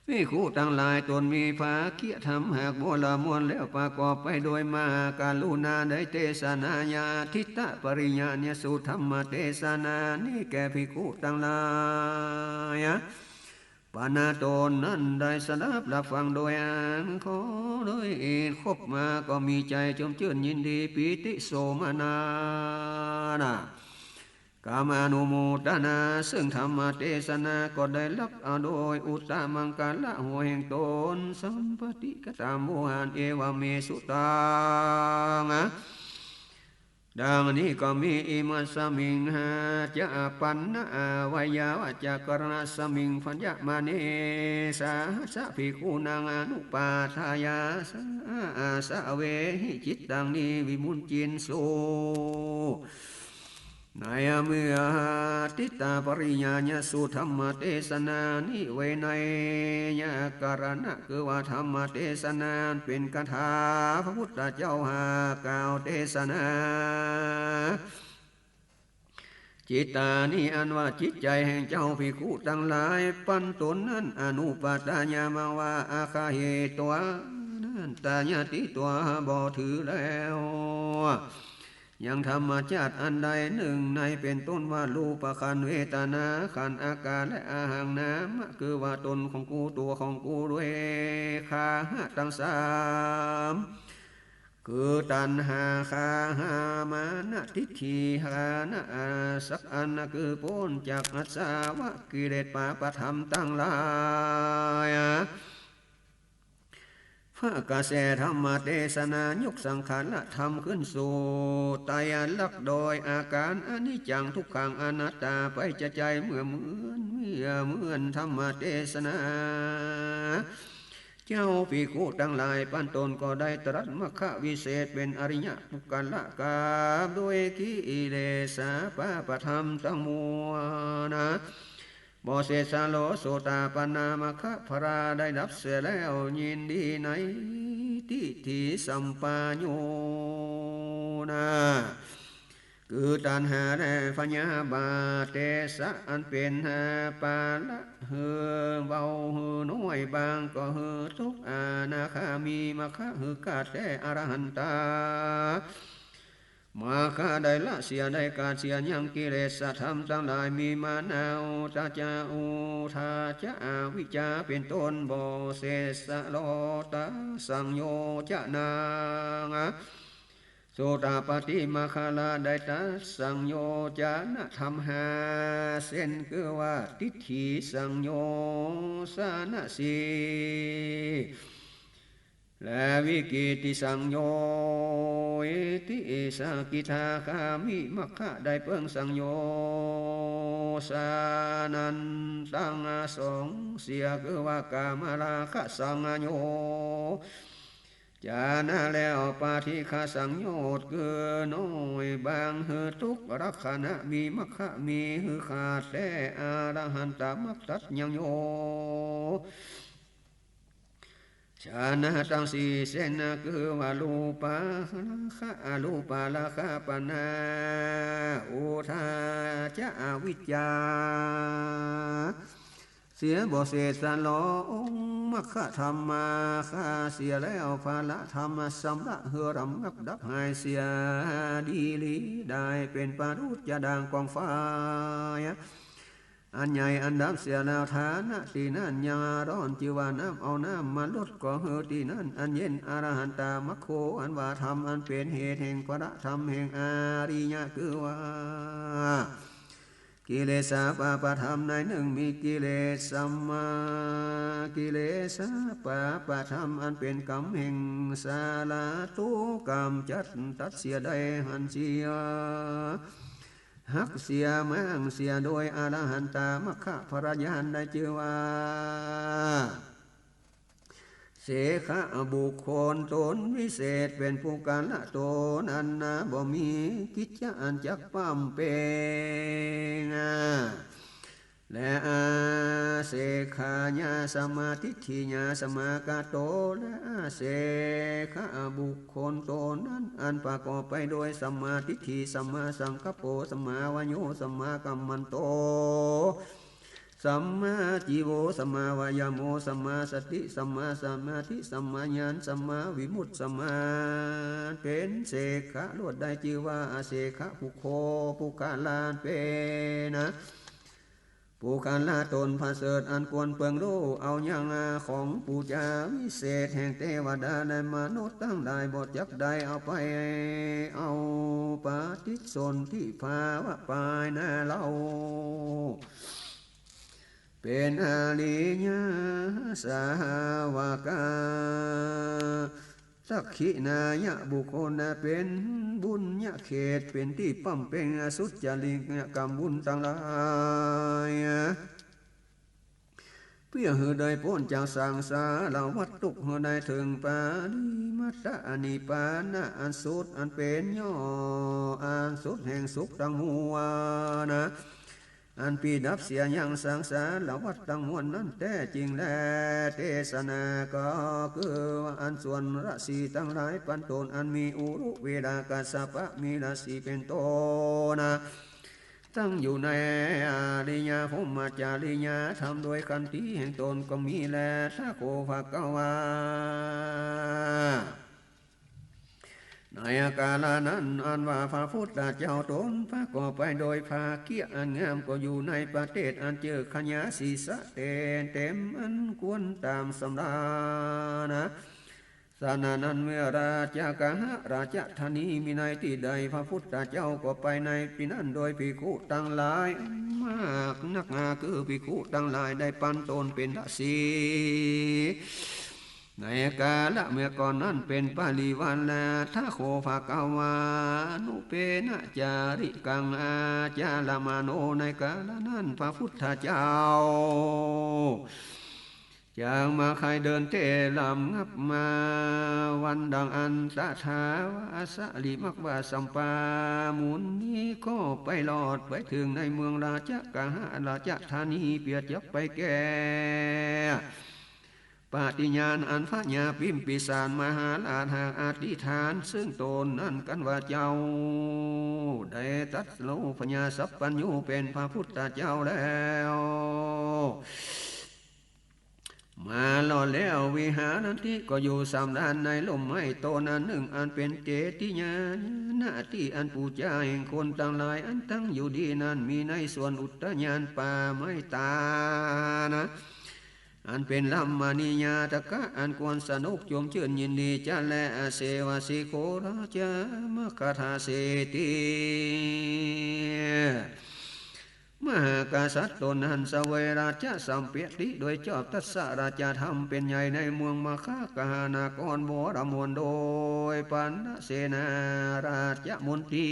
ภิกขุตังหลาย ตนมีภาคกิจธรรมหากบริบูรณ์แล้ว ประกอบไปด้วยมหากรุณา ได้เตสนาญาณ ทิฏฐปริญญาณสูตรธรรมเตสนานี้แก่ภิกขุตังหลาย ปะนาต๋นนั้นได้สดับรับฟังโดยอันควร โดยอันครบมาก็มีใจ๋ชุ่มจื้นยินดี ปีติโสมนัส ตามอนุโมทนา ซึ่งธรรมเตสนา ก็ได้ฮับเอาโดยอุตตมังคละหัวแห่งต๋น สัมปติกะตัง โวหาร เอวะเม สุตัง ดังนี้ก็มี อิมัสมิง หาจะ ปัณณะ อวัยวะจะกรณัสมิง พยมเน สหัสสะ ภิกขุนัง อนุปาทายา สา สะเวหิ จิตตัง นิวิมุจจินสุ ในเมื่อติตาปริญญาญาสูตรธรรมเตสนานี้ เวไนยกรณะ คือว่าธรรมเตสนาเป๋นคาถาพระพุทธเจ้าหากล่าวเตสนา จิตตานิ อันว่าจิตใจ๋แห่งเจ้าภิกขุตังหลาย ปั้นต๋นนั้น อนุปาทายา มาว่า อะคาหิตวา นั้นตายติตวา บ่ถือแล้ว ยังธรรมชาติอันใดนึ่งใน เป๋นต้นว่า รูปขันธ์ เวทนาขันธ์ อาการ และอาหัง นามะ คือว่าต๋นของกู ตั๋วของกู ด้วยคาหะตังสาม คือตัณหา คาหามานะ ทิฏฐิ คานะ อาสักอันนะ คือป๊นจากอาสวะกิเลสปาปธรรมตังหลาย พระกระแสธรรมเตสนายกสังขารธรรมขึ้นสู่ไตรลักษณ์โดยอาการอนิจจัง ทุกขัง อนัตตา ไปจะใจ๋เมื่อเหมือน เมื่อเหมือนธรรมเตสนา เจ้าภิกขุตังหลาย ปั้นต๋นก็ได้ตรัสมรรควิเศษเป๋นอริยปุคคละกาบด้วยกิเลสปาปธรรมตังมวลนะ บ่เสสะโล โสตาปันนามรรคผลาได้ฮับเสียแล้ว ยินดีในทิฏฐิสัมปาโยนะ คือตัณหาและพยาบาท เตสะ อันเป๋นปาระ หื้อเบาหื้อน้อย บางก็หื้อตกอนาคามีมรรค หื้อขาดแต๊อรหันตา มรรคได้ละเสียได้ขาดเสีย ยังกิเลสธรรมตังหลายมีมานา อุทธัจจะ อุทธัจจะ อวิชชาเป๋นต้น บ่เสสะโล ตัสสังโยชนะ โสตาปัตติมรรคผลาได้ตัดสังโยชนะธรรมห้าเส้น คือว่าทิฏฐิสังโยชนะสี่ และวิกิจจิสังโยชนะ สกิทาคามิมรรคได้เปิ้งสังโยชนะนั้นตังสองเสีย คือว่ากามราคะสังโยชนะแล้ว ปาทิฆะสังโยชน์คือน้อยบาง หื้อตกลักขณะมีมรรค มีหื้อขาดแต๊อรหันตมรรคตัดยังโยช ชนะตังสี่เส้นนะ คือว่ารูปาราคะ อรูปาราคะปันนา อุทธัจจะ อวิชชา เสียบ่เสสะโล องค์มรรคธรรมาคาเสียแล้ว ผละธรรมสำละหื้อรำงับดับหายเสียดีหลี ได้เป๋นปารุจจะดังกองไฟ อันใหญ่อันดับเสียแล้ว ฐานะตี้นั้นยังฮ้อน จื้อว่าน้ำ เอาน้ำมาลดก็หื้อตี้นั้นอันเย็น อรหันตมรรคโค อันว่าธรรมอันเป๋นเหตุแห่งผละธรรมแห่งอริยะ คือว่ากิเลสปาปธรรมในหนึ่ง มีกิเลสสัมมา กิเลสปาปธรรมอันเป๋นกรรมแห่งสาละทุกข์ กำจัดตัดเสียได้หันเสีย หักเสีย ม้างเสีย โดยอรหันตมรรคผลญาณได้จื้อว่า เสขบุคคลต๋นวิเศษ เป๋นปุคคละต๋นอันนาบ่มีกิจจะอันจักปำเป๋ง และอเสขะญาสัมมาทิฏฐิญาสัมมากัตโต และอเสขะบุคคลต๋นนั้นอันประกอบไปโดยสัมมาทิฏฐิ สัมมาสังกัปโป สัมมาวาโย สัมมากัมมันโต สัมมาอาจีโว สัมมาวายาโม สัมมาสติ สัมมาสมาธิ สัมมาญาณ สัมมาวิมุตติ สัมมาเป๋นเสขะล้วนได้จื้อว่าอเสขะปุคโค ปุคคละเป๋นนะ ปุคคละต๋นประเสริฐอันควรเปิงฮู้ เอายังของปู๋จาวิเศษแห่งเตวดาและมนุษย์ตังหลาย บ่จักได้เอาไป เอาปฏิสนธิภาวะปายหน้าเล่า เป๋นอริยสาวกา สักขินายะบุคคล เป๋นบุญญาเขต เป๋นตี้ปำเพ็งอสุจริตกรรมบุญตังหลาย เปื้อหื้อได้ป๊นจากสังสารวัฏ ตุ๊กหื้อได้เถิงปริมิตะนิพพานะอันสุด อันเป๋นยอดอันสุดแห่งสุขตังมวลนะ อันปี้ดับเสียยังสังสารวัฏตังมวลนั้นแต๊จริงแล เตสนาก็คือว่าอันส่วนฤๅษีตังหลายปันต๋น อันมีอุรุเวลากัสสปะ มีฤๅษีเป๋นต้นนะ ตั้งอยู่ในอริยพรหมจริยธรรมโดยขันติแห่งต๋นก็มีแล ทะโขภะคะวา ในกาละนั้นอันว่าพระพุทธเจ้าต๋นประกอบไปโดยภาเกียะอันงาม ก็อยู่ในประเทศอันจื้อขยาสีสะเตนเต็มอันควรต๋ามสำราญนะ สะนั้นเมื่อราชกหะราชธานีมีในตี้ใด พระพุทธเจ้าก็ไปในตี้นั้นโดยภิกขุตังหลายมากนักหนา คือภิกขุตังหลายได้ปันต๋นเป๋นฤๅษี ในกาละเมื่อก่อนนั้นเป๋นปริวารแล ทะโขภะคะวา นุเปนะจาริกังอาจารมาโน ในกาละนั้นพระพุทธเจ้า จักมาใค่เดินเต้นลำงับมา วันดังอันตถาวาสะลิมักวาสัมปามุนีก็ไปรอดไปเถิงในเมืองราชกหะราชธานี เปื้อจักไปแก้ ปฏิญาณอันพญาพิมพิสารมหาราชหากอธิษฐานซึ่งต๋นนั้นกั๋นว่า เจ้าได้ตรัสรู้พญาสัพพัญญูเป๋นพระพุทธเจ้าแล้ว มารอดแล้ว วิหารันติก็อยู่สำราญในร่มไม้ต้นอันนึ่ง อันเป๋นเจติยานะตี้อันปู๋จาแห่งคนตังหลายอันตั้งอยู่ดีนั้น มีในสวนอุทยานป่าไม้ตาลนะ อันเป๋นรมณียาตกะอันควรสนุกชมจื้นยินดีจะแล อเสวะสิโขราชมัคคทาเศรษฐี มหากษัตริย์ต๋นนั้นเสวยราชสัมปัตติโดยชอบ ตรัสราชธรรมเป๋นใหญ่ในเมืองมคคหานครวรมณฑล โดยปัณณเสนาราชมนตรี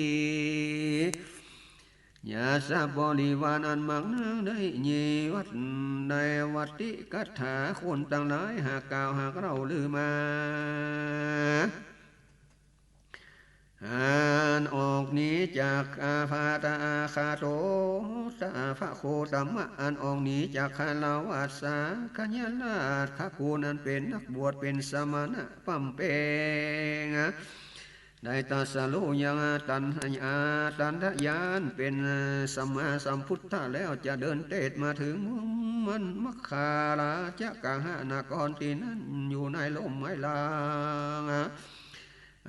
ญาติบริวารอันมากนัก ได้ยินวัตรในวัตติกถาคนตังหลายหากกล่าวหากเล่าลือมา อันออกหนีจากอาพาธาอาฆาโต ตาพระโคตมะ อันออกหนีจากคารวาสสักยราช ขคุณอันเป๋นนักบวชเป๋นสมณะปำเพ็ง ได้ตรัสรู้ยังตัณหา ตัณหญาณเป๋นสัมมาสัมพุทธะแล้ว จะเดินเตสมาเถิงเมืองมันมคคาราชกหะนคร ตี้นั้นอยู่ในร่มไม้ลาง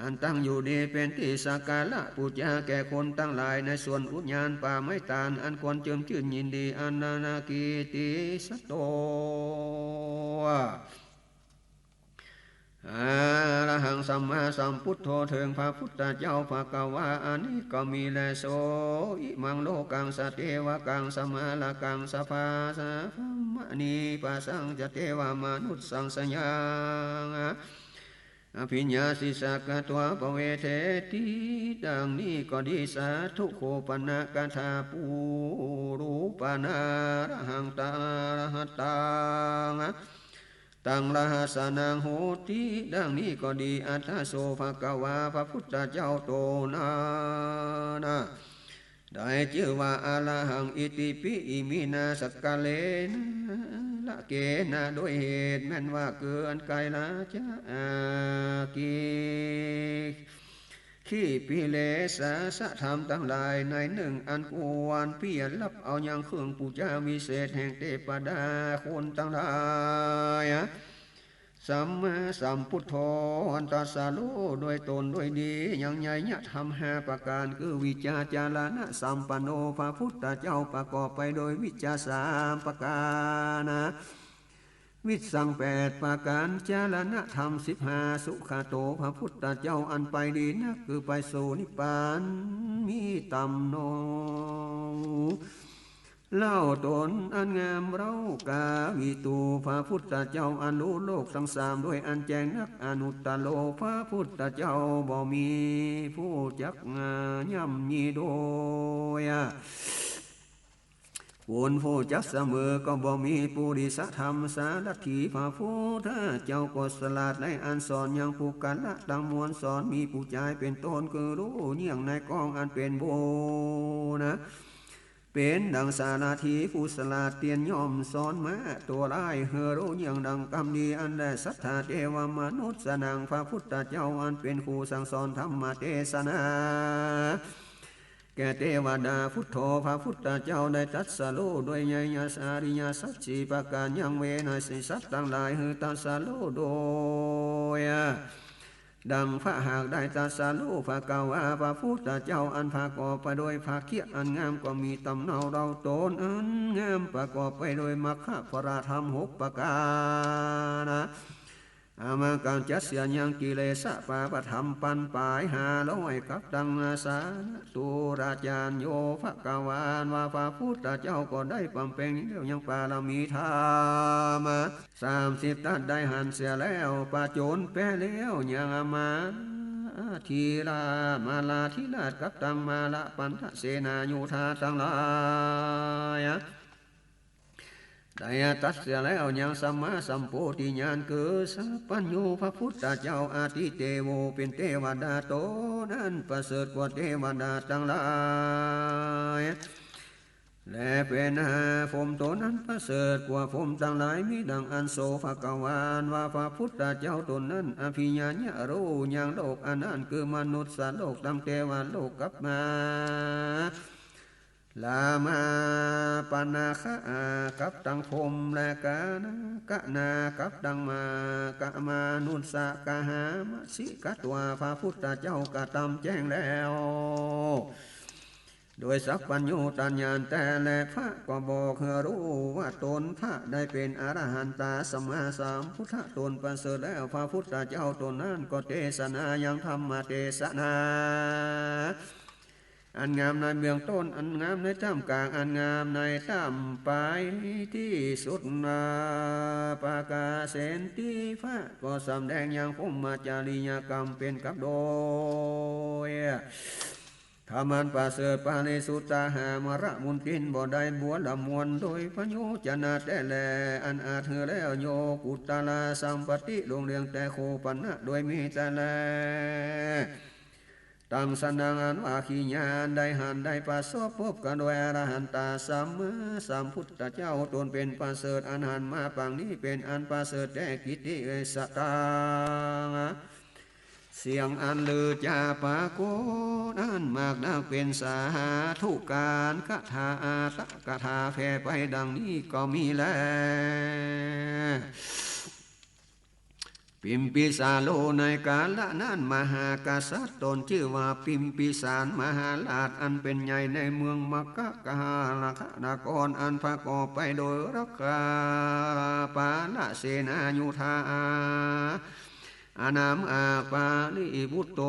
อันตั้งอยู่ดีเป๋นตี้สักการะปู๋จาแก่คนตังหลาย ในสวนอุทยานป่าไม้ตาลอันควรเจิมจื้นยินดี อันนานากิตติสะโต อะระหังสัมมาสัมพุทโธ เถิงพระพุทธเจ้าภะคะวา อันนี้ก็มีแล โส อิมังโลกัง สะเตวะกัง สะมะระกัง สะภา สะภะมะนี ปะสัง สะเตวะมะนุสสัง สะยัง อะภิญญาสิ สะกะตวา ปะเวเทติ ดังนี้ก็ดี สาธุ โขปนกถา ปูรูปานะระหัง ตาระหัตตัง ตังระหัสสะนัง โหติ ดังนี้ก็ดี อัตถะโส ภะคะวา พระพุทธเจ้าต๋นนั้นนะ ได้จื้อว่า อะระหัง อิติปิ อิมินา สักกะเรนะ ละเกนะ โดยเหตุแม่นว่า เกินไกลละจะ อากิ ขีปิเลสะ สะธรรมตังหลายในนึ่ง อันควรเปียรรับเอายังเครื่องปู๋จาวิเศษแห่งเตปดาคนตังหลาย สัมมาสัมพุทโธ อันตรัสรู้โดยตนโดยดี ยังไยยะธรรมห้าประก๋าน คือวิชชาจารณะสัมปันโน พระพุทธเจ้าประกอบไปโดยวิชชาสามประก๋านนะ วิชชังแปดประก๋าน จารณะธรรมสิบห้า สุขโต พระพุทธเจ้าอันไปดีนัก คือไปสู่นิพพาน มีต๋ำหนอ เล่าต๋นอันงามเล่า กาวิตู พระพุทธเจ้าอันฮู้โลกตังสามโดยอันแจ้งนัก อนุตตโร พระพุทธเจ้าบ่มีผู้จักย่ำยีโดย คนผู้จักเสมอก็บ่มี ปุริสธรรมสารถี พระพุทธเจ้าก็สลาดในอันสอนยังปุคคละตังมวล สอนมีผู้จายเป๋นต้น คือฮู้เยี่ยงในกองอันเป๋นบุญนะ เป๋นดังสารถีผู้สลาดเตียน ย่อมสอนม้าตั๋วร้ายหื้อฮู้เยี่ยงดังกำดี อันแลสัตถาเตวมนุสสานัง พระพุทธเจ้าอันเป๋นครูสั่งสอนธรรมเตสนา แก่เตวดา พุทโธ พระพุทธเจ้าได้ตรัสรู้โดยไยยะอริยสัจสี่ประก๋าน ยังเวไนยสัตว์ตังหลายหื้อตรัสรู้โดย ดังพระหากได้ตรัสรู้ ภะคะวา พระพุทธเจ้าอันประกอบไปโดยภาเคียอันงาม ก็มีต๋ำเนาเล่าต๋นอันงาม ประกอบไปโดยมัคคะผละธรรมหกประก๋านนะ อามากังจัสเสียยังกิเลสปาปธรรมปันป๋ายห้าร้อยกับตังอาสานะ ตุราจารโย ภะคะวา อันว่าพระพุทธเจ้าก็ได้บำเพ็ญแล้วยังปารมีธรรมสามสิบ ตรัสได้หันเสียแล้ว ผจญแป๊แล้วยังอามาธิราช มาลาธิราชกับตังมาลปันทเสนาโยธาตังหลาย ได้ตรัสเสียแล้วยังสัมมาสัมโพธิญาณ คือสัพพัญญูพระพุทธเจ้า อธิเตโว เป๋นเตวดาต๋นอันประเสริฐกว่าเตวดาตังหลาย และเป๋นพรหมต๋นอันประเสริฐกว่าพรหมตังหลาย มีดังอันโส ภะคะวา อันว่าพระพุทธเจ้าต๋นนั้น อภิญญาฮู้ยังโลกอันนั้น คือมนุสสโลกตังเตวโลกกับมา ลามาปนาคะอากับตังพรหม และกานาคะนากับตังมาคะมานุสสะกะหามะสิกะตวา พระพุทธเจ้ากระตำแจ้งแล้ว โดยสัพพัญญูตญาณแต๊แล พระก็บอกหื้อฮู้ว่าต๋นพระได้เป๋นอรหันตาสัมมาสัมพุทธะต๋นประเสริฐแล้ว พระพุทธเจ้าต๋นนั้นก็เตสนายังธรรมเตสนา อันงามในเบื้องต้น อันงามในต้ามก๋าง อันงามในต้ามป๋าย ตี้สุดนาปากาเสนติ พระก็สำแดงยังพรหมจริยกรรมเป๋นกับโดย ธรรมอันประเสริฐปริสุทธาหามาระมุนติน บ่ได้บัวละมวลโดยพโยจนะแต๊แล อันอาจหื้อแล้วโยกุตตราสัมปัตติ ล่วงเลื่องแต่โคปนะโดยมีแต๊แล ตังสนังอันว่าขีญาณได้หันได้ประสบพบกั๋นโดยอรหันตาสัมมาสัมพุทธเจ้าต๋นเป๋นประเสริฐ อันหันมาปางนี้เป๋นอันประเสริฐแต๊ กิตติเวสตัง เสียงอันลือจาปรากฏอันมากนักเป๋นสาธุการคาถาอัตถกถาแผ่ไปดังนี้ก็มีแล ปิมปิสาโร ในกาละนั้นมหากษัตริย์ต๋นจื้อว่าปิมปิสารมหาราชอันเป๋นใหญ่ในเมืองมคคลาหะนครอันประกอบไปโดยรักขาปาลเสนาโยธา อานามอาปาลิปุตโต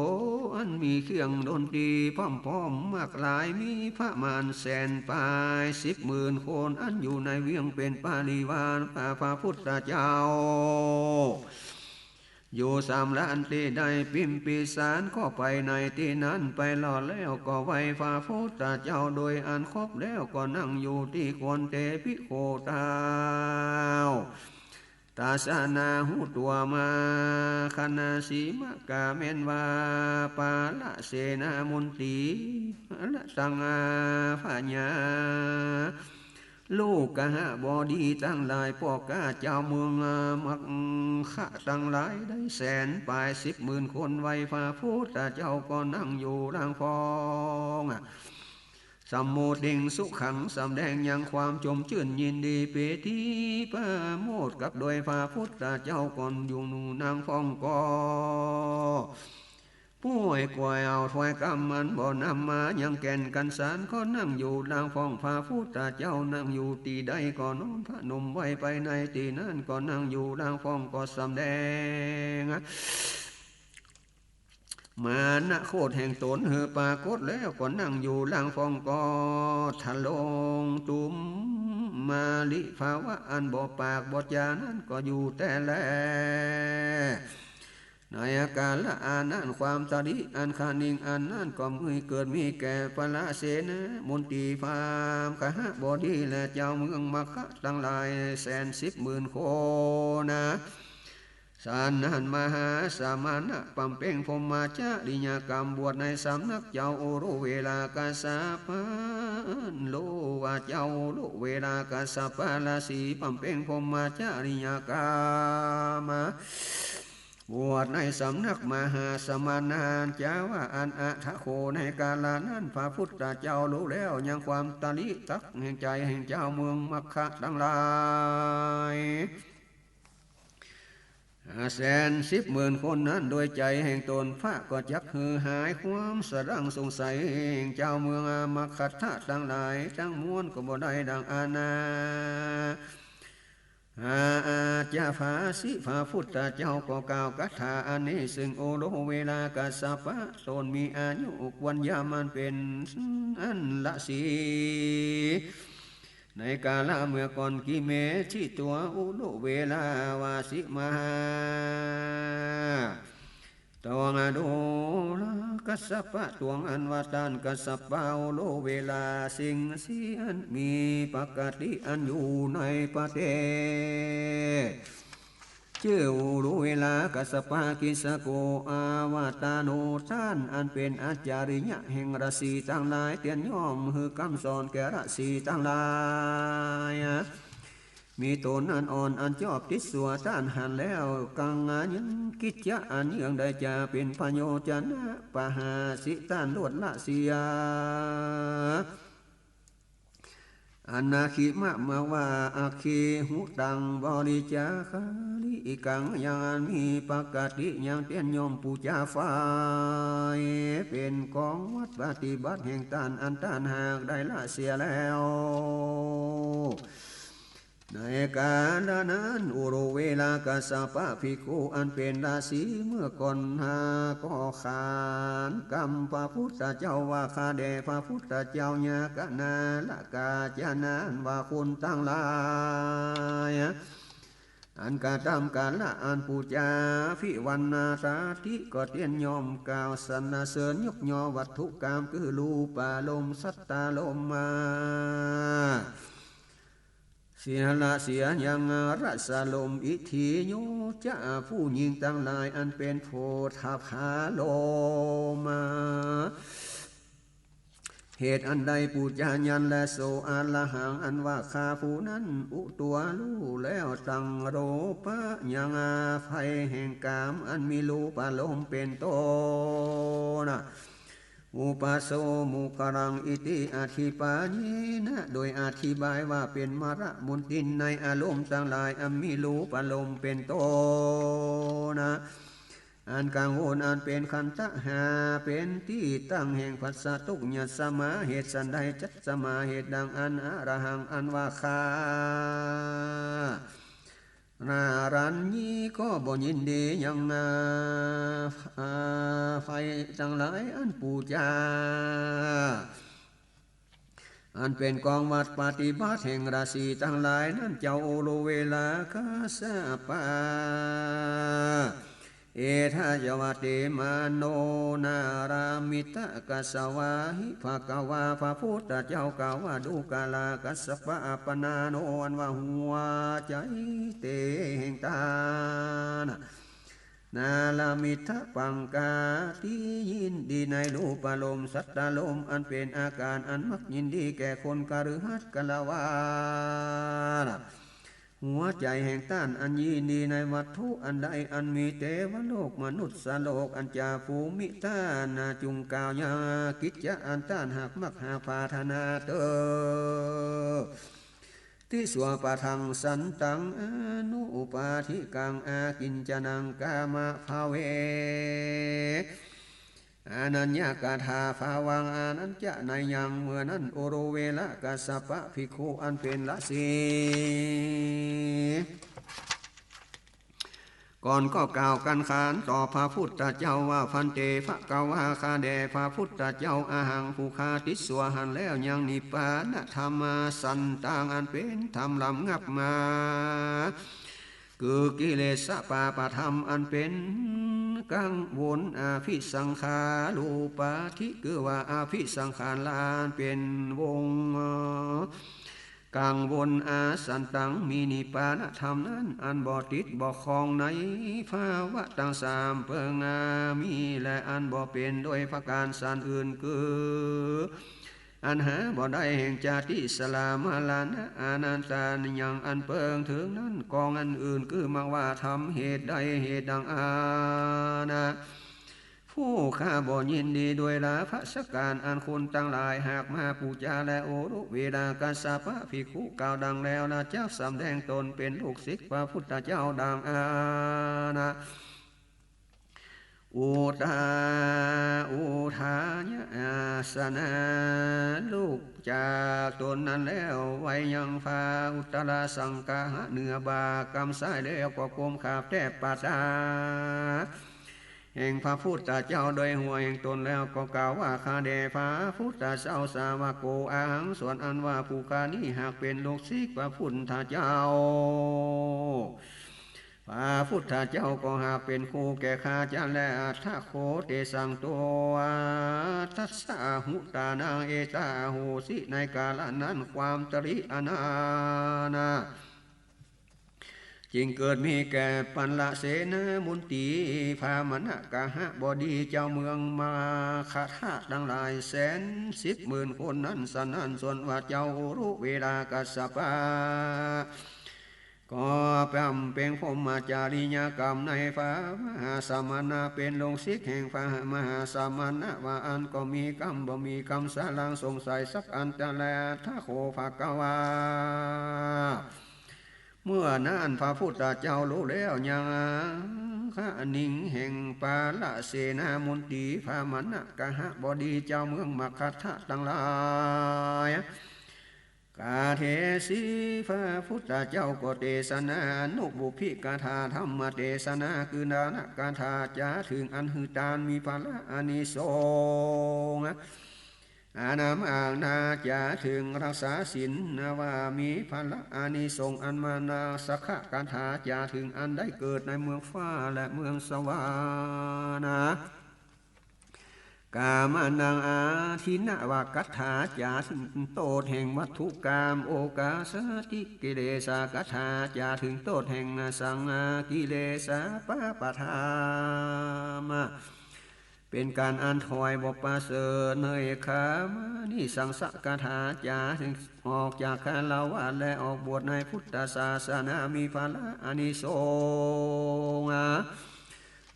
อันมีเครื่องดนตรีพร้อมๆ มากหลาย มีพระมารแสนปายสิบหมื่นคน อันอยู่ในเวียงเป๋นปริวารพระพุทธเจ้า อยู่สามล้านตี้ได้ ปิมปิสารก็ไปในตี้นั้น ไปรอดแล้วก็ไหว้พระพุทธเจ้าโดยอันครบแล้วก็นั่งอยู่ตี้ควรเต ภิกขุเต้า ตรัสนาฮู้ตั๋วมา คณะสีมกะแม่นว่าปาลเสนามนตรี ละตังอาพญา ลูกกหบดีตังหลาย ป้อก๊าเจ้าเมืองมคคะตังหลายได้แสนปายสิบหมื่นคน ไหว้พระพุทธเจ้าก็นั่งอยู่ล่างฟอง สัมมุติงสุขัง สำแดงยังความจมจื้นยินดี ปีติปราโมทย์ กับโดยพระพุทธเจ้าก่อนอยู่หนอ นางฟ้องก็ ผู้ไขว่เอาถ้อยกำอันบ่นำมายังแก่นกันสาร ก็นั่งอยู่ นางฟ้องพระพุทธเจ้า นั่งอยู่ตี้ใดก็น้อมพนมไว้ไปในตี้นั้น ก็นั่งอยู่ นางฟ้องก็สำแดงมานะโคตรแห่งตนหื้อปรากฏแล้ว ก็นั่งอยู่ นางฟ้องก็ทรงตุมมาลิภาวะอันบ่ปากบ่จ๋านั้นก็อยู่แต๊แล ในกาละอันนั้น ความตริอันคะนิงอันนั้นก็มีเกิดมีแก่พระเสนามนตรีพราหมณ์คหบดีและเจ้าเมืองมัคคะตังหลายแสนสิบหมื่นคนนา สันนั้นมหาสมณะบำเพ็งพรหมจริยกรรม บวชในสำนักเจ้าอุรุเวลากัสสปะ รู้ว่าเจ้าอุรุเวลากัสสปะราศีบำเพ็งพรหมจริยกรรม บวชในสำนักมหาสมณะเจ้าว่าอันอัตถโข ในกาละนั้นพระพุทธเจ้ารู้แล้วยังความตริตักแห่งใจ๋แห่งเจ้าเมืองมัคคะตังหลาย แสนสิบหมื่นคนนั้นโดยใจ๋แห่งตน พระก็จักหื้อหายความสะดั้งสงสัยแห่งเจ้าเมืองมัคคะตังหลายตังมวลก็บ่ได้ดังอันนา อาจจะภาสิ พระพุทธเจ้าก็กล่าวคาถาอันนี้ ซึ่งอุรุเวลากัสสปะตนมีอายุควรยามอันเป๋นอันละสี ในกาละเมื่อก่อน กิเม จิตวา อุรุเวลาวาสิ มหา ตวัง อดูรกัสสปะ ตวงอันว่าต้านกัสสปะอุรุเวลา สิ่งสี่อันมีปกติอันอยู่ในประเทศ จื้ออุรุเวลากัสสปะกิสโก อาวตาโน ต้านอันเป๋นอาจาริยะแห่งราศีตังหลาย เตียนย่อมหื้อกำสอนแก่ราศีตังหลาย มีตนอันอ่อนอันจอบติดสัว ต้านหันแล้วกังยังกิจจะอันเยื่องได้จะเป๋นประโยชน์จะนะปหาสิ ต้านลวดละเสีย อนาคิมะ เมื่อว่า อัคคิหุตัง บริจาคาริกัง ยังอันมีปกติยังเตียนย่อมปู๋จาไฟ เป๋นกองวัตรปฏิบัติแห่งต้าน อันต้านหากได้ละเสียแล้ว ในกาละนั้น อุรุเวลากัสสปะภิกขุอันเป๋นราศีเมื่อก่อนหาก็ขานกำพระพุทธเจ้าว่า ข้าแด่พระพุทธเจ้ายากนาลกาจานั้นว่าคนตังหลาย อันกระทำกาละอันปู๋จาภิวันนาสาธิก็เตียนย่อมกล่าวสรรเสริญยกย่อวัตถุกรรม คือรูปารมณ์ สัตตารมณ์มา เสียละเสียยังรสารมณ์ อิทธิโยจะ ผู้หญิงตังหลายอันเป๋นโผฏฐัพพารมณ์ เหตุอันใดปู๋จายันและโส อรหัง อันว่าข้าผู้นั้น อุตัวรู้แล้วตัง โรปะ ยังภัยแห่งกาม อันมีรูปารมณ์เป๋นต้น อุปโสมุคคลัง อิติอธิปาเยนะ โดยอธิบายว่าเป๋นมรรคมนทิน ในอารมณ์ตังหลายอันมีรูปารมณ์เป๋นต้น อันกังวลอันเป๋นขันธะห้า เป๋นตี้ตั้งแห่งผัสสะทุกข์ ยัสมา เหตุสันใด จัสมา เหตุดังอัน อรหัง อันว่าข้า นารัญญิ ก็บ่ยินดียัง อ่า ภัยตังหลายอันปู๋จา อันเป๋นกองวัตรปฏิบัติแห่งราศีตังหลายนั้น เจ้าอุรุเวลากัสสปะ เอทะยะวะเตมาโน นารามิตะกัสสวาหิ ภะคะวา พระพุทธเจ้ากล่าวว่า ดูกรากัสสปะ อัปปนาโน อันว่าหัวใจ๋เตแห่งต้าน นารามิตะปังกาติ ยินดีในรูปารมณ์ สัตตารมณ์ อันเป๋นอาการอันมักยินดีแก่คนคฤหัสถ์ฆราวาส หัวใจ๋แห่งต้านอันยินดีในวัตถุอันใดอันมีเตวโลกมนุสสโลกอันจาภูมิต้าน จุ่งกล่าวยังกิจจะอันต้านหากมักหากปรารถนาเตอ ติสสะปะทังสันตังอนุปาทิกังอากิญจนังกามะภะเว อนัญญกถาภาวัง อนัญจะนัยยัง เมื่อนั้น อุรุเวละกัสสปะภิกขุอันเป๋นฤๅษี ก่อนก็กล่าวคันขานต่อพระพุทธเจ้าว่า ภันเต ภะคะวา ข้าแด่พระพุทธเจ้า อะหัง ผู้ข้า ติสสะ หันแล้วยัง นิพพานธรรมา สันตัง อันเป๋นธรรมลำงับมา คือกิเลสปาปธรรมอันเป๋นกังวล อภิสังขารูปาทิ คือว่าอภิสังขารอันเป๋นวง กังวล อาสันตัง มีนิพพานธรรมนั้น อันบ่ติดบ่ข้องในภาวะตังสามเปิง อา มี และอันบ่เป๋นโดยประก๋านสันอื่น คือ อันหาบ่ได้แห่งจาติสรามรณะ อนันตายัง อันเปิงเถิงนั้น กองอันอื่น คือมากว่าธรรมเหตุใดเหตุดังอานะ ผู้ข้าบ่ยินดีด้วยลาภะสักก๋านอันคนตังหลายหากมาปู๋จาแล อุรุเวละกัสสปะภิกขุกล่าวดังแล้ว ละจักสำแดงตนเป๋นลูกศิษย์พระพุทธเจ้าดังอานะ อุตตา อุทายาสนะ ลุกจากตนนั้นแล้ว ไวยัง ภา อุตตะระสังคาหะ เหนือบ่ากำซ้าย แล้วก็ก้มขาบแทบปะตา แห่งพระพุทธเจ้าโดยหัวแห่งตนแล้วก็กล่าวว่า ข้าแด่พระพุทธเจ้า สาวโก อะหัง ส่วนอันว่าผู้ข้านี้หากเป๋นลูกศิษย์พระพุทธเจ้า พระพุทธเจ้าก็หากเป๋นครูแก่ข้าจะแล อัฏฐะโข เตสัง ตัว ตัสสะ อะหุตานัง เอตะ อะโหสิ ในกาละนั้น ความตริอันนานา จึงเกิดมีแก่ปัลลเสนามนตรี พามนกหบดีเจ้าเมืองมคธะตังหลายแสนสิบหมื่นคนนั้น สนั้นส่วนว่าเจ้าอุรุเวละกัสสปะ ก็บำเพ็งพรหมจริยกรรมในพระมหาสมณะ เป๋นลูกศิษย์แห่งพระมหาสมณะ ว่าอั้นก็มีกำบ่มีกำสารังสงสัยสักอันจะแล อัฏฐะโข ภะคะวา เมื่อนั้นพระพุทธเจ้ารู้แล้วยังคะนิงแห่งปัลลเสนามนตรี พามนกหบดีเจ้าเมืองมคธะตังหลาย กาเทสี พระพุทธเจ้าก็เตสนา อนุปุพพิกถา ธรรมเตสนา คือดานกถา จาเถิงอันหื้อตานมีผละอานิสงส์ อานามานา จาเถิงรักษาศีล นวา มีผละอานิสงส์ อันมานาสกกถา จาเถิงอันได้เกิดในเมืองฟ้าและเมืองสวรรค์ กามานัง อธินวกถา จาเถิงโต้ษแห่งวัตถุกรรม โอกาสาติกิเลสกถา จาเถิงโต้ษแห่งสังกิเลสปาปธรรม เป๋นก๋านอันถอยบ่ประเสริฐ เนยคามานิสังสกถา จาเถิงออกจากฆราวาสและออกบวชในพุทธศาสนา มีผละอานิสงส์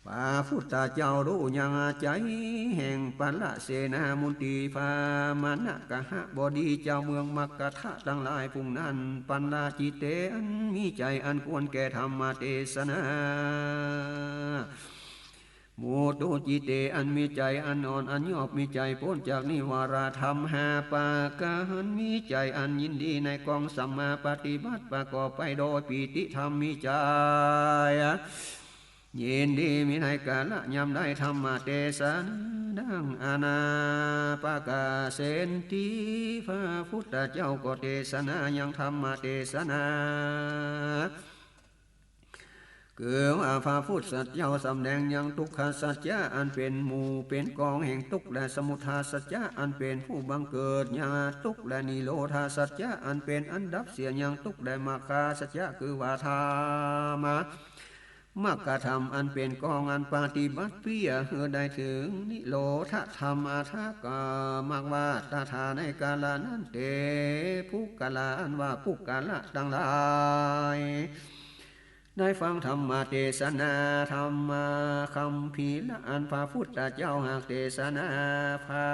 พระพุทธเจ้าฮู้ยังใจ๋แห่งปัลลเสนามนตรี พามนกหบดีเจ้าเมืองมคธะตังหลายผู้นั้น ปัลลจิตเต อันมีใจ๋อันควรแก่ธรรมเตสนา มุตุจิตเต อันมีใจ๋อันอ่อนอันยอบ มีใจ๋ป๊นจากนิวรธรรมห้าประก๋าน มีใจ๋อันยินดีในกองสัมมาปฏิบัติ ประกอบไปโดยปีติธรรม มีใจ๋ ยินดีมีในกาละยามใด ธรรมเตสนานัง อนาปกเสนติ พระพุทธเจ้าก็เตสนายังธรรมเตสนา คือว่าพระพุทธเจ้าสำแดงยังทุกขสัจจะอันเป๋นหมู่เป๋นกองแห่งตุ๊กข์ และสมุทัยสัจจะอันเป๋นผู้บังเกิดยังตุ๊กข์ และนิโรธาสัจจะอันเป๋นอันดับเสียยังตุ๊กข์ และมรรคาสัจจะ คือว่าธรรมะ มรรคธรรมอันเป๋นกองอันปฏิบัติเปื้อหื้อได้เถิงนิโรธธรรมอัตถกรรมมักว่า ตถาในกาละนั้นเต ปุคคละ อันว่าปุคคละตังหลาย ได้ฟังธรรมเตสนา ธรรมคัมภีร์อันพระพุทธเจ้าหากเตสนา พระ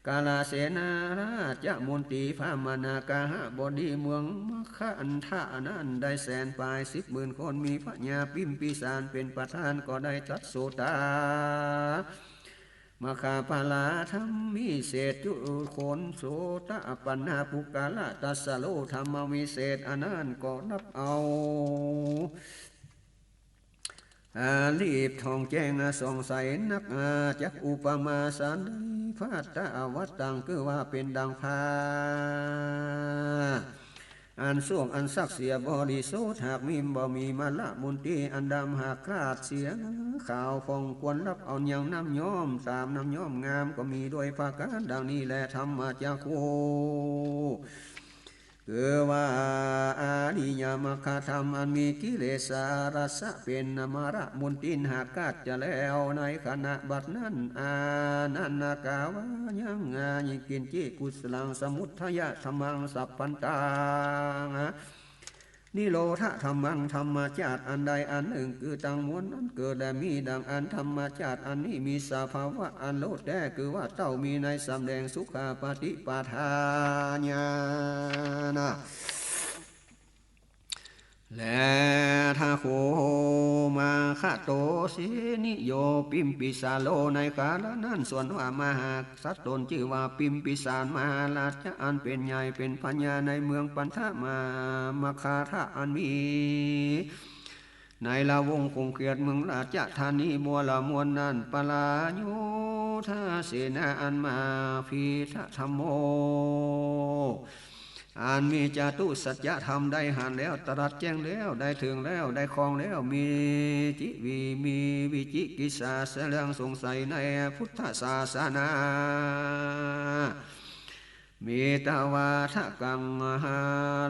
กาลเสนาราชมนตรี พระมนากาหบดีเมืองมคคันธะนั้นได้แสนปายสิบหมื่นคน มีพญาพิมพิสารเป๋นประธาน ก็ได้ตรัสโสตา มคคลาธรรมวิเศษจุคน โสตปัณณปุคคละ ตรัสโลธรรมวิเศษอันนั้นก็ฮับเอา อา ลีบท่องแจ้งส่องใสนัก อา จักอุปมาสานได้ ภัตตวัตตัง คือว่าเป๋นดังผ้า อันโศกอันซักเสียบริสุทธิ์ หากมีบ่มีมลมนตรีอันดำ หากคลาดเสียขาวผ่อง ควรฮับเอายังน้ำย้อม สามน้ำย้อมงาม ก็มีด้วยประก๋านดังนี้แล ธรรมจักขุ คือว่าอริยมรรคธรรมอันมีกิเลสรสะเป๋นมลมนตรี หากคลาดเสียแล้วในขณะบัดนั้น อานันทกาว่ายัง อา ยิงกิญจิ กุสลัง สมุทัยธรรมัง สัพพันตัง นิโรธธรรมัง ธรรมชาติอันใดอันนึ่ง คือตังมวลอันเกิดและมี ดังอั้น ธรรมชาติอันนี้มีสภาวะอันโลดแต๊ คือว่าเต้ามีในสำแดง สุขาปฏิปทาญาณ และ ทโข มคคโต เสนิโย ปิมปิสาโร ในกาละนั้น ส่วนว่ามหาสัตว์ต๋นจื้อว่าปิมปิสาร มหาราชะอันเป๋นใหญ่เป๋นพญาในเมืองปันธมะ มคคันธะอันมี ในละวงคงเขตเมืองราชธานีบัวละมวนนั้น ปราโยธเสนา อันมหาพีธธรรมโม อันมีจตุสัจจะธรรมได้หันแล้ว ตรัสแจ้งแล้ว ได้เถิงแล้ว ได้ครองแล้ว มีจิวิ มีวิจิกิจฉาเสียเรื่องสงสัยในพุทธศาสนา มีตวาทกัง หา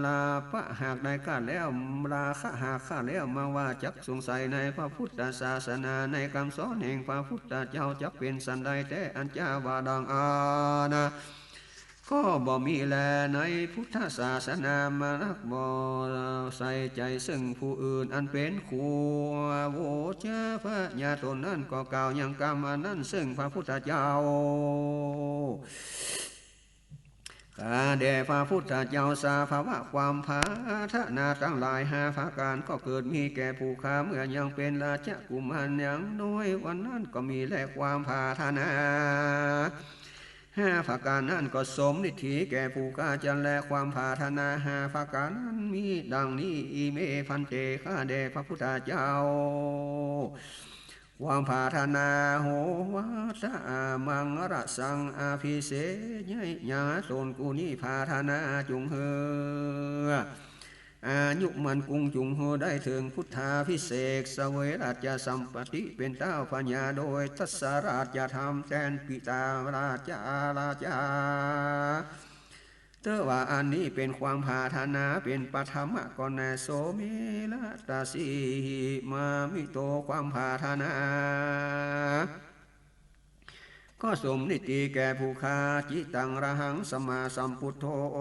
ลาปะ หากได้คลาดแล้ว ราคะ หากคลาดแล้ว มาว่าจักสงสัยในพระพุทธศาสนา ในกำสอนแห่งพระพุทธเจ้าจักเป๋นสันใดแต๊ อันจะว่าดังอั้น ก็บ่มีแล ในพุทธศาสนา มานักบ่ใส่ใจ๋ซึ่งผู้อื่นอันเป๋นครู โวจาพญาต๋นนั้นก็กล่าวยังกำอันนั้นซึ่งพระพุทธเจ้า ข้าแด่พระพุทธเจ้า สภาวะความปรารถนาตังหลายห้าประก๋านก็เกิดมีแก่ผู้ข้า เมื่อยังเป๋นราชกุมารยังน้อยวันนั้นก็มีแล ความปรารถนาห้าประก๋านนั้นก็สมฤทธีแก่ผู้ข้าจั้นแล ความปรารถนาห้าประก๋านนั้นมีดังนี้ อิเม ภันเต ข้าแด่พระพุทธเจ้า ความปรารถนา โหวาทะมังคละสัง อภิเษกยะยาต๋นกูนี้ ปรารถนาจุ่งหื้ออายุมั่นกุง จุ่งหื้อได้เถิงพุทธาภิเษก เสวยราชสัมปัตติเป๋นเต้าพญา โดยตรัสราชธรรมแตนปิตาราชาราชา เตื้อว่าอันนี้เป๋นความปรารถนาเป๋นปฐมะก่อนแน่ โส เม ละ ตะ สี หิ มามิโต ความปรารถนาก็สมฤทธีแก่ผู้ข้า จิตัง ระหัง สัมมาสัมพุทโธ โอ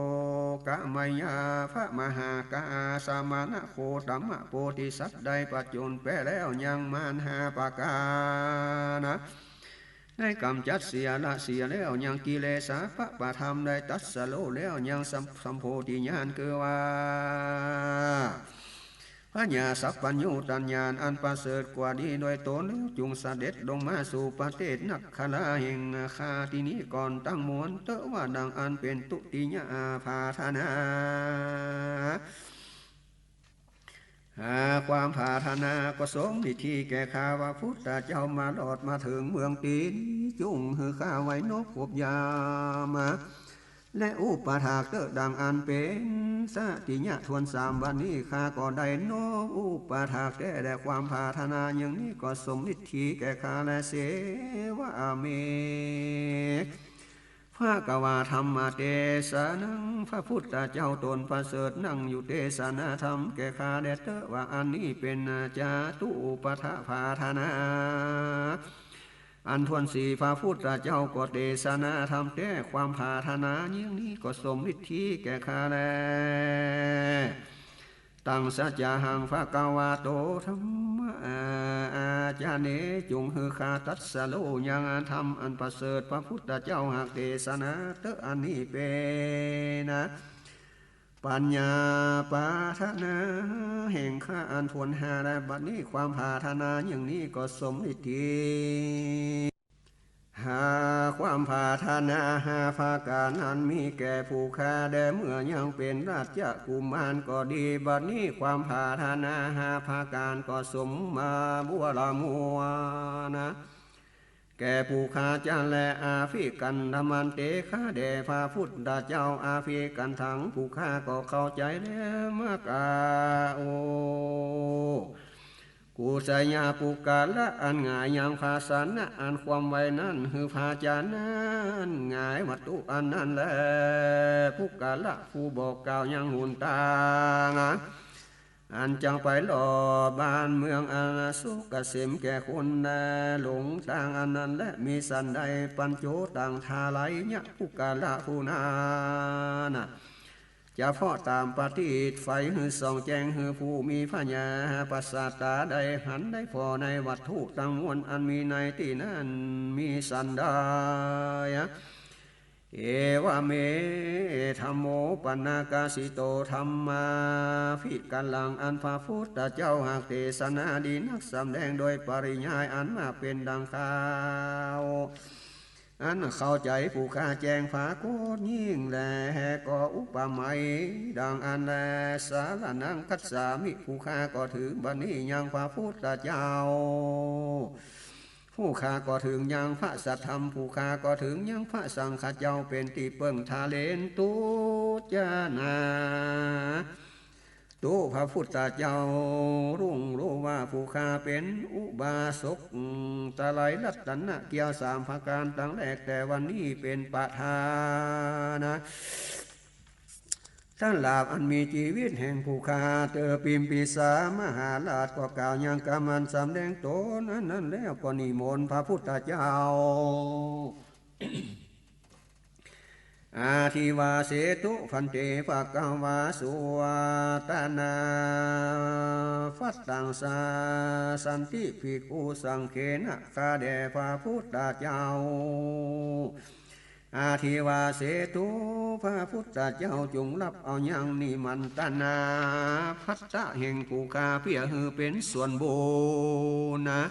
กะมะยา พระมหากา สมณะ โคตมะ โพธิสัตว์ได้ผจญแป๊แล้วยังมารห้าประก๋าน ได้ก๋ำจัดเสียละเสียแล้วยังกิเลสะ ปะปะธรรมได้ตรัสรู้แล้วยังสัม สัมโพธิญาณ คือว่าพญาสัพพัญญูตญาณอันประเสริฐกว่านี้โดยตนแล้ว จุ่งเสด็จลงมาสู่ประเทศนคราแห่งข้าตี้นี้ก่อนตังมวล เตื้อว่าดังอั้นเป๋นทุติยะปรารถนา หาความปรารถนาก็สมฤทธีแก่ข้า พระพุทธเจ้ามาฮอดมาเถิงเมืองตี้นี้ จุ่งหื้อข้าไหว้นบกบยาม และอุปถากเต๊อะดังอันเป๋นสติยะทวนสาม บัดนี้ข้าก็ได้นบอุปถากแต๊แล ความปรารถนาอย่างนี้ก็สมฤทธีแก่ข้าแล เสวะเม พ ภควา ธัมมเตสะนัง พระพุทธเจ้าต๋นประเสริฐนั่งอยู่เตสนาธรรมแก่ข้าแลเต๊อะ ว่าอันนี้เป๋นจาตุปัฏฐปาทนา อันถ้วนสี่ พระพุทธเจ้าก็เตสนาธรรมแต๊ ความปรารถนาอย่างนี้ก็สมฤทธิแก่ข้าแล ตัง สัจจาหัง ภควาโต ธัมมา อาจาเน จงหื้อข้าตรัสฮู้ยังธรรมอันประเสริฐ พระพุทธเจ้าหากเตสนาเต๊อะ อันนี้เป๋นปัญญาปรารถนาแห่งข้าอันถ้วนห้าแล บัดนี้ความปรารถนาอย่างนี้ก็สมฤทธิ หาความปรารถนาห้าประก๋านนั้นมีแก่ผู้ข้าแล เมื่อยังเป๋นราชกุมารก็ดี บัดนี้ความปรารถนาห้าประก๋านก็สมมาบัวละมวลนะ แก่ผู้ข้าจั้นแล อภิกันธมันเต ข้าแด่พระพุทธเจ้า อภิกันถัง ผู้ข้าก็เข้าใจ๋แล้ว มะกา โอ กุสยปุคคละ อันหงายยังภาชนะอันคว่ำไว้นั้น หื้อภาชนะอันหงายวัตถุอันนั้นแล ปุคคละ ผู้บอกกล่าวยังหนตาง อันจักไปลอดบ้านเมืองอันสุขเกษมแก่คนแล หลงตางอันนั้นแล มีสันใด ปัญโจตัง ทาไลยะ ปุคคละ ผู้นั้นนะ จะเผาะต๋ามประทีปไฟหื้อส่องแจ้ง หื้อผู้มีปัญญาประสาทต๋าได้หันได้ผ่อในวัตถุตังมวลอันมีในตี้นั้น มีสันใด เอวะเม ธัมโม ปันนากาสิโต ธัมมาภิกันลัง อันพระพุทธเจ้าหากเตสนาดีนัก สำแดงโดยปริยายอันมากเป๋นดังกล่าว อันเข้าใจ๋ผู้ข้าแจ้งปรากฏยิ่งแล ก็อุปไมยดังอั้นแล สรณังคัจฉามิ ผู้ข้าก็เถิงบัดนี้ยังพระพุทธเจ้า ผู้ข้าก็เถิงยังพระสัทธรรม ผู้ข้าก็เถิงยังพระสังฆเจ้าเป๋นตี้เปิ้งทะเลน ตุ๊จจานา ตุ๊ พระพุทธเจ้า ฮู้ฮู้ว่าผู้ข้าเป๋นอุบาสก ไตรรัตนเกียวสามประก๋านตังแรก แต่วันนี้เป๋นประธานะ ต้อนฮับอันมีจีวิตแห่งผู้ข้าเต๊อะ ปิมปิสามหาราชก็กล่าวยังกำอันสำแดงต๋นอันนั้นแล้วก็นิมนต์พระพุทธเจ้า อธิวาเสตุ ภันเต ภควา สุวัตตนาภัตตัง สาสันติภิกขุสังเฆนะ ข้าแด่พระพุทธเจ้า อธิวาเสตุ พระพุทธเจ้าจงฮับเอายังนิมันตนาภัตตะแห่งผู้ข้าเปื้อหื้อเป๋นส่วนบุญนะ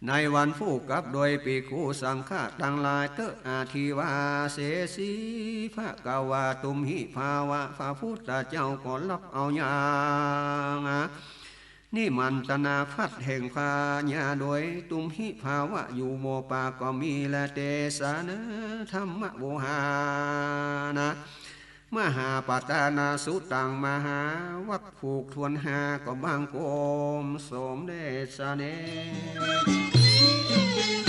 ในวันผู้กลับโดยภิกขุสังฆะตังหลายเต๊อะ อธิวาเสสี ภควา ตุมหิภาวะ พระพุทธเจ้าก็ฮับเอายังนิมันตนาภัตตะแห่งพญาโดยตุมหิภาวะอยู่บ่ปากก็มีแล เตสนาธัมมโวหานะ มหาปัตตานาสุตัง มหาวักผูกถ้วนห้าก็บังคมสมเด็จเสด็จ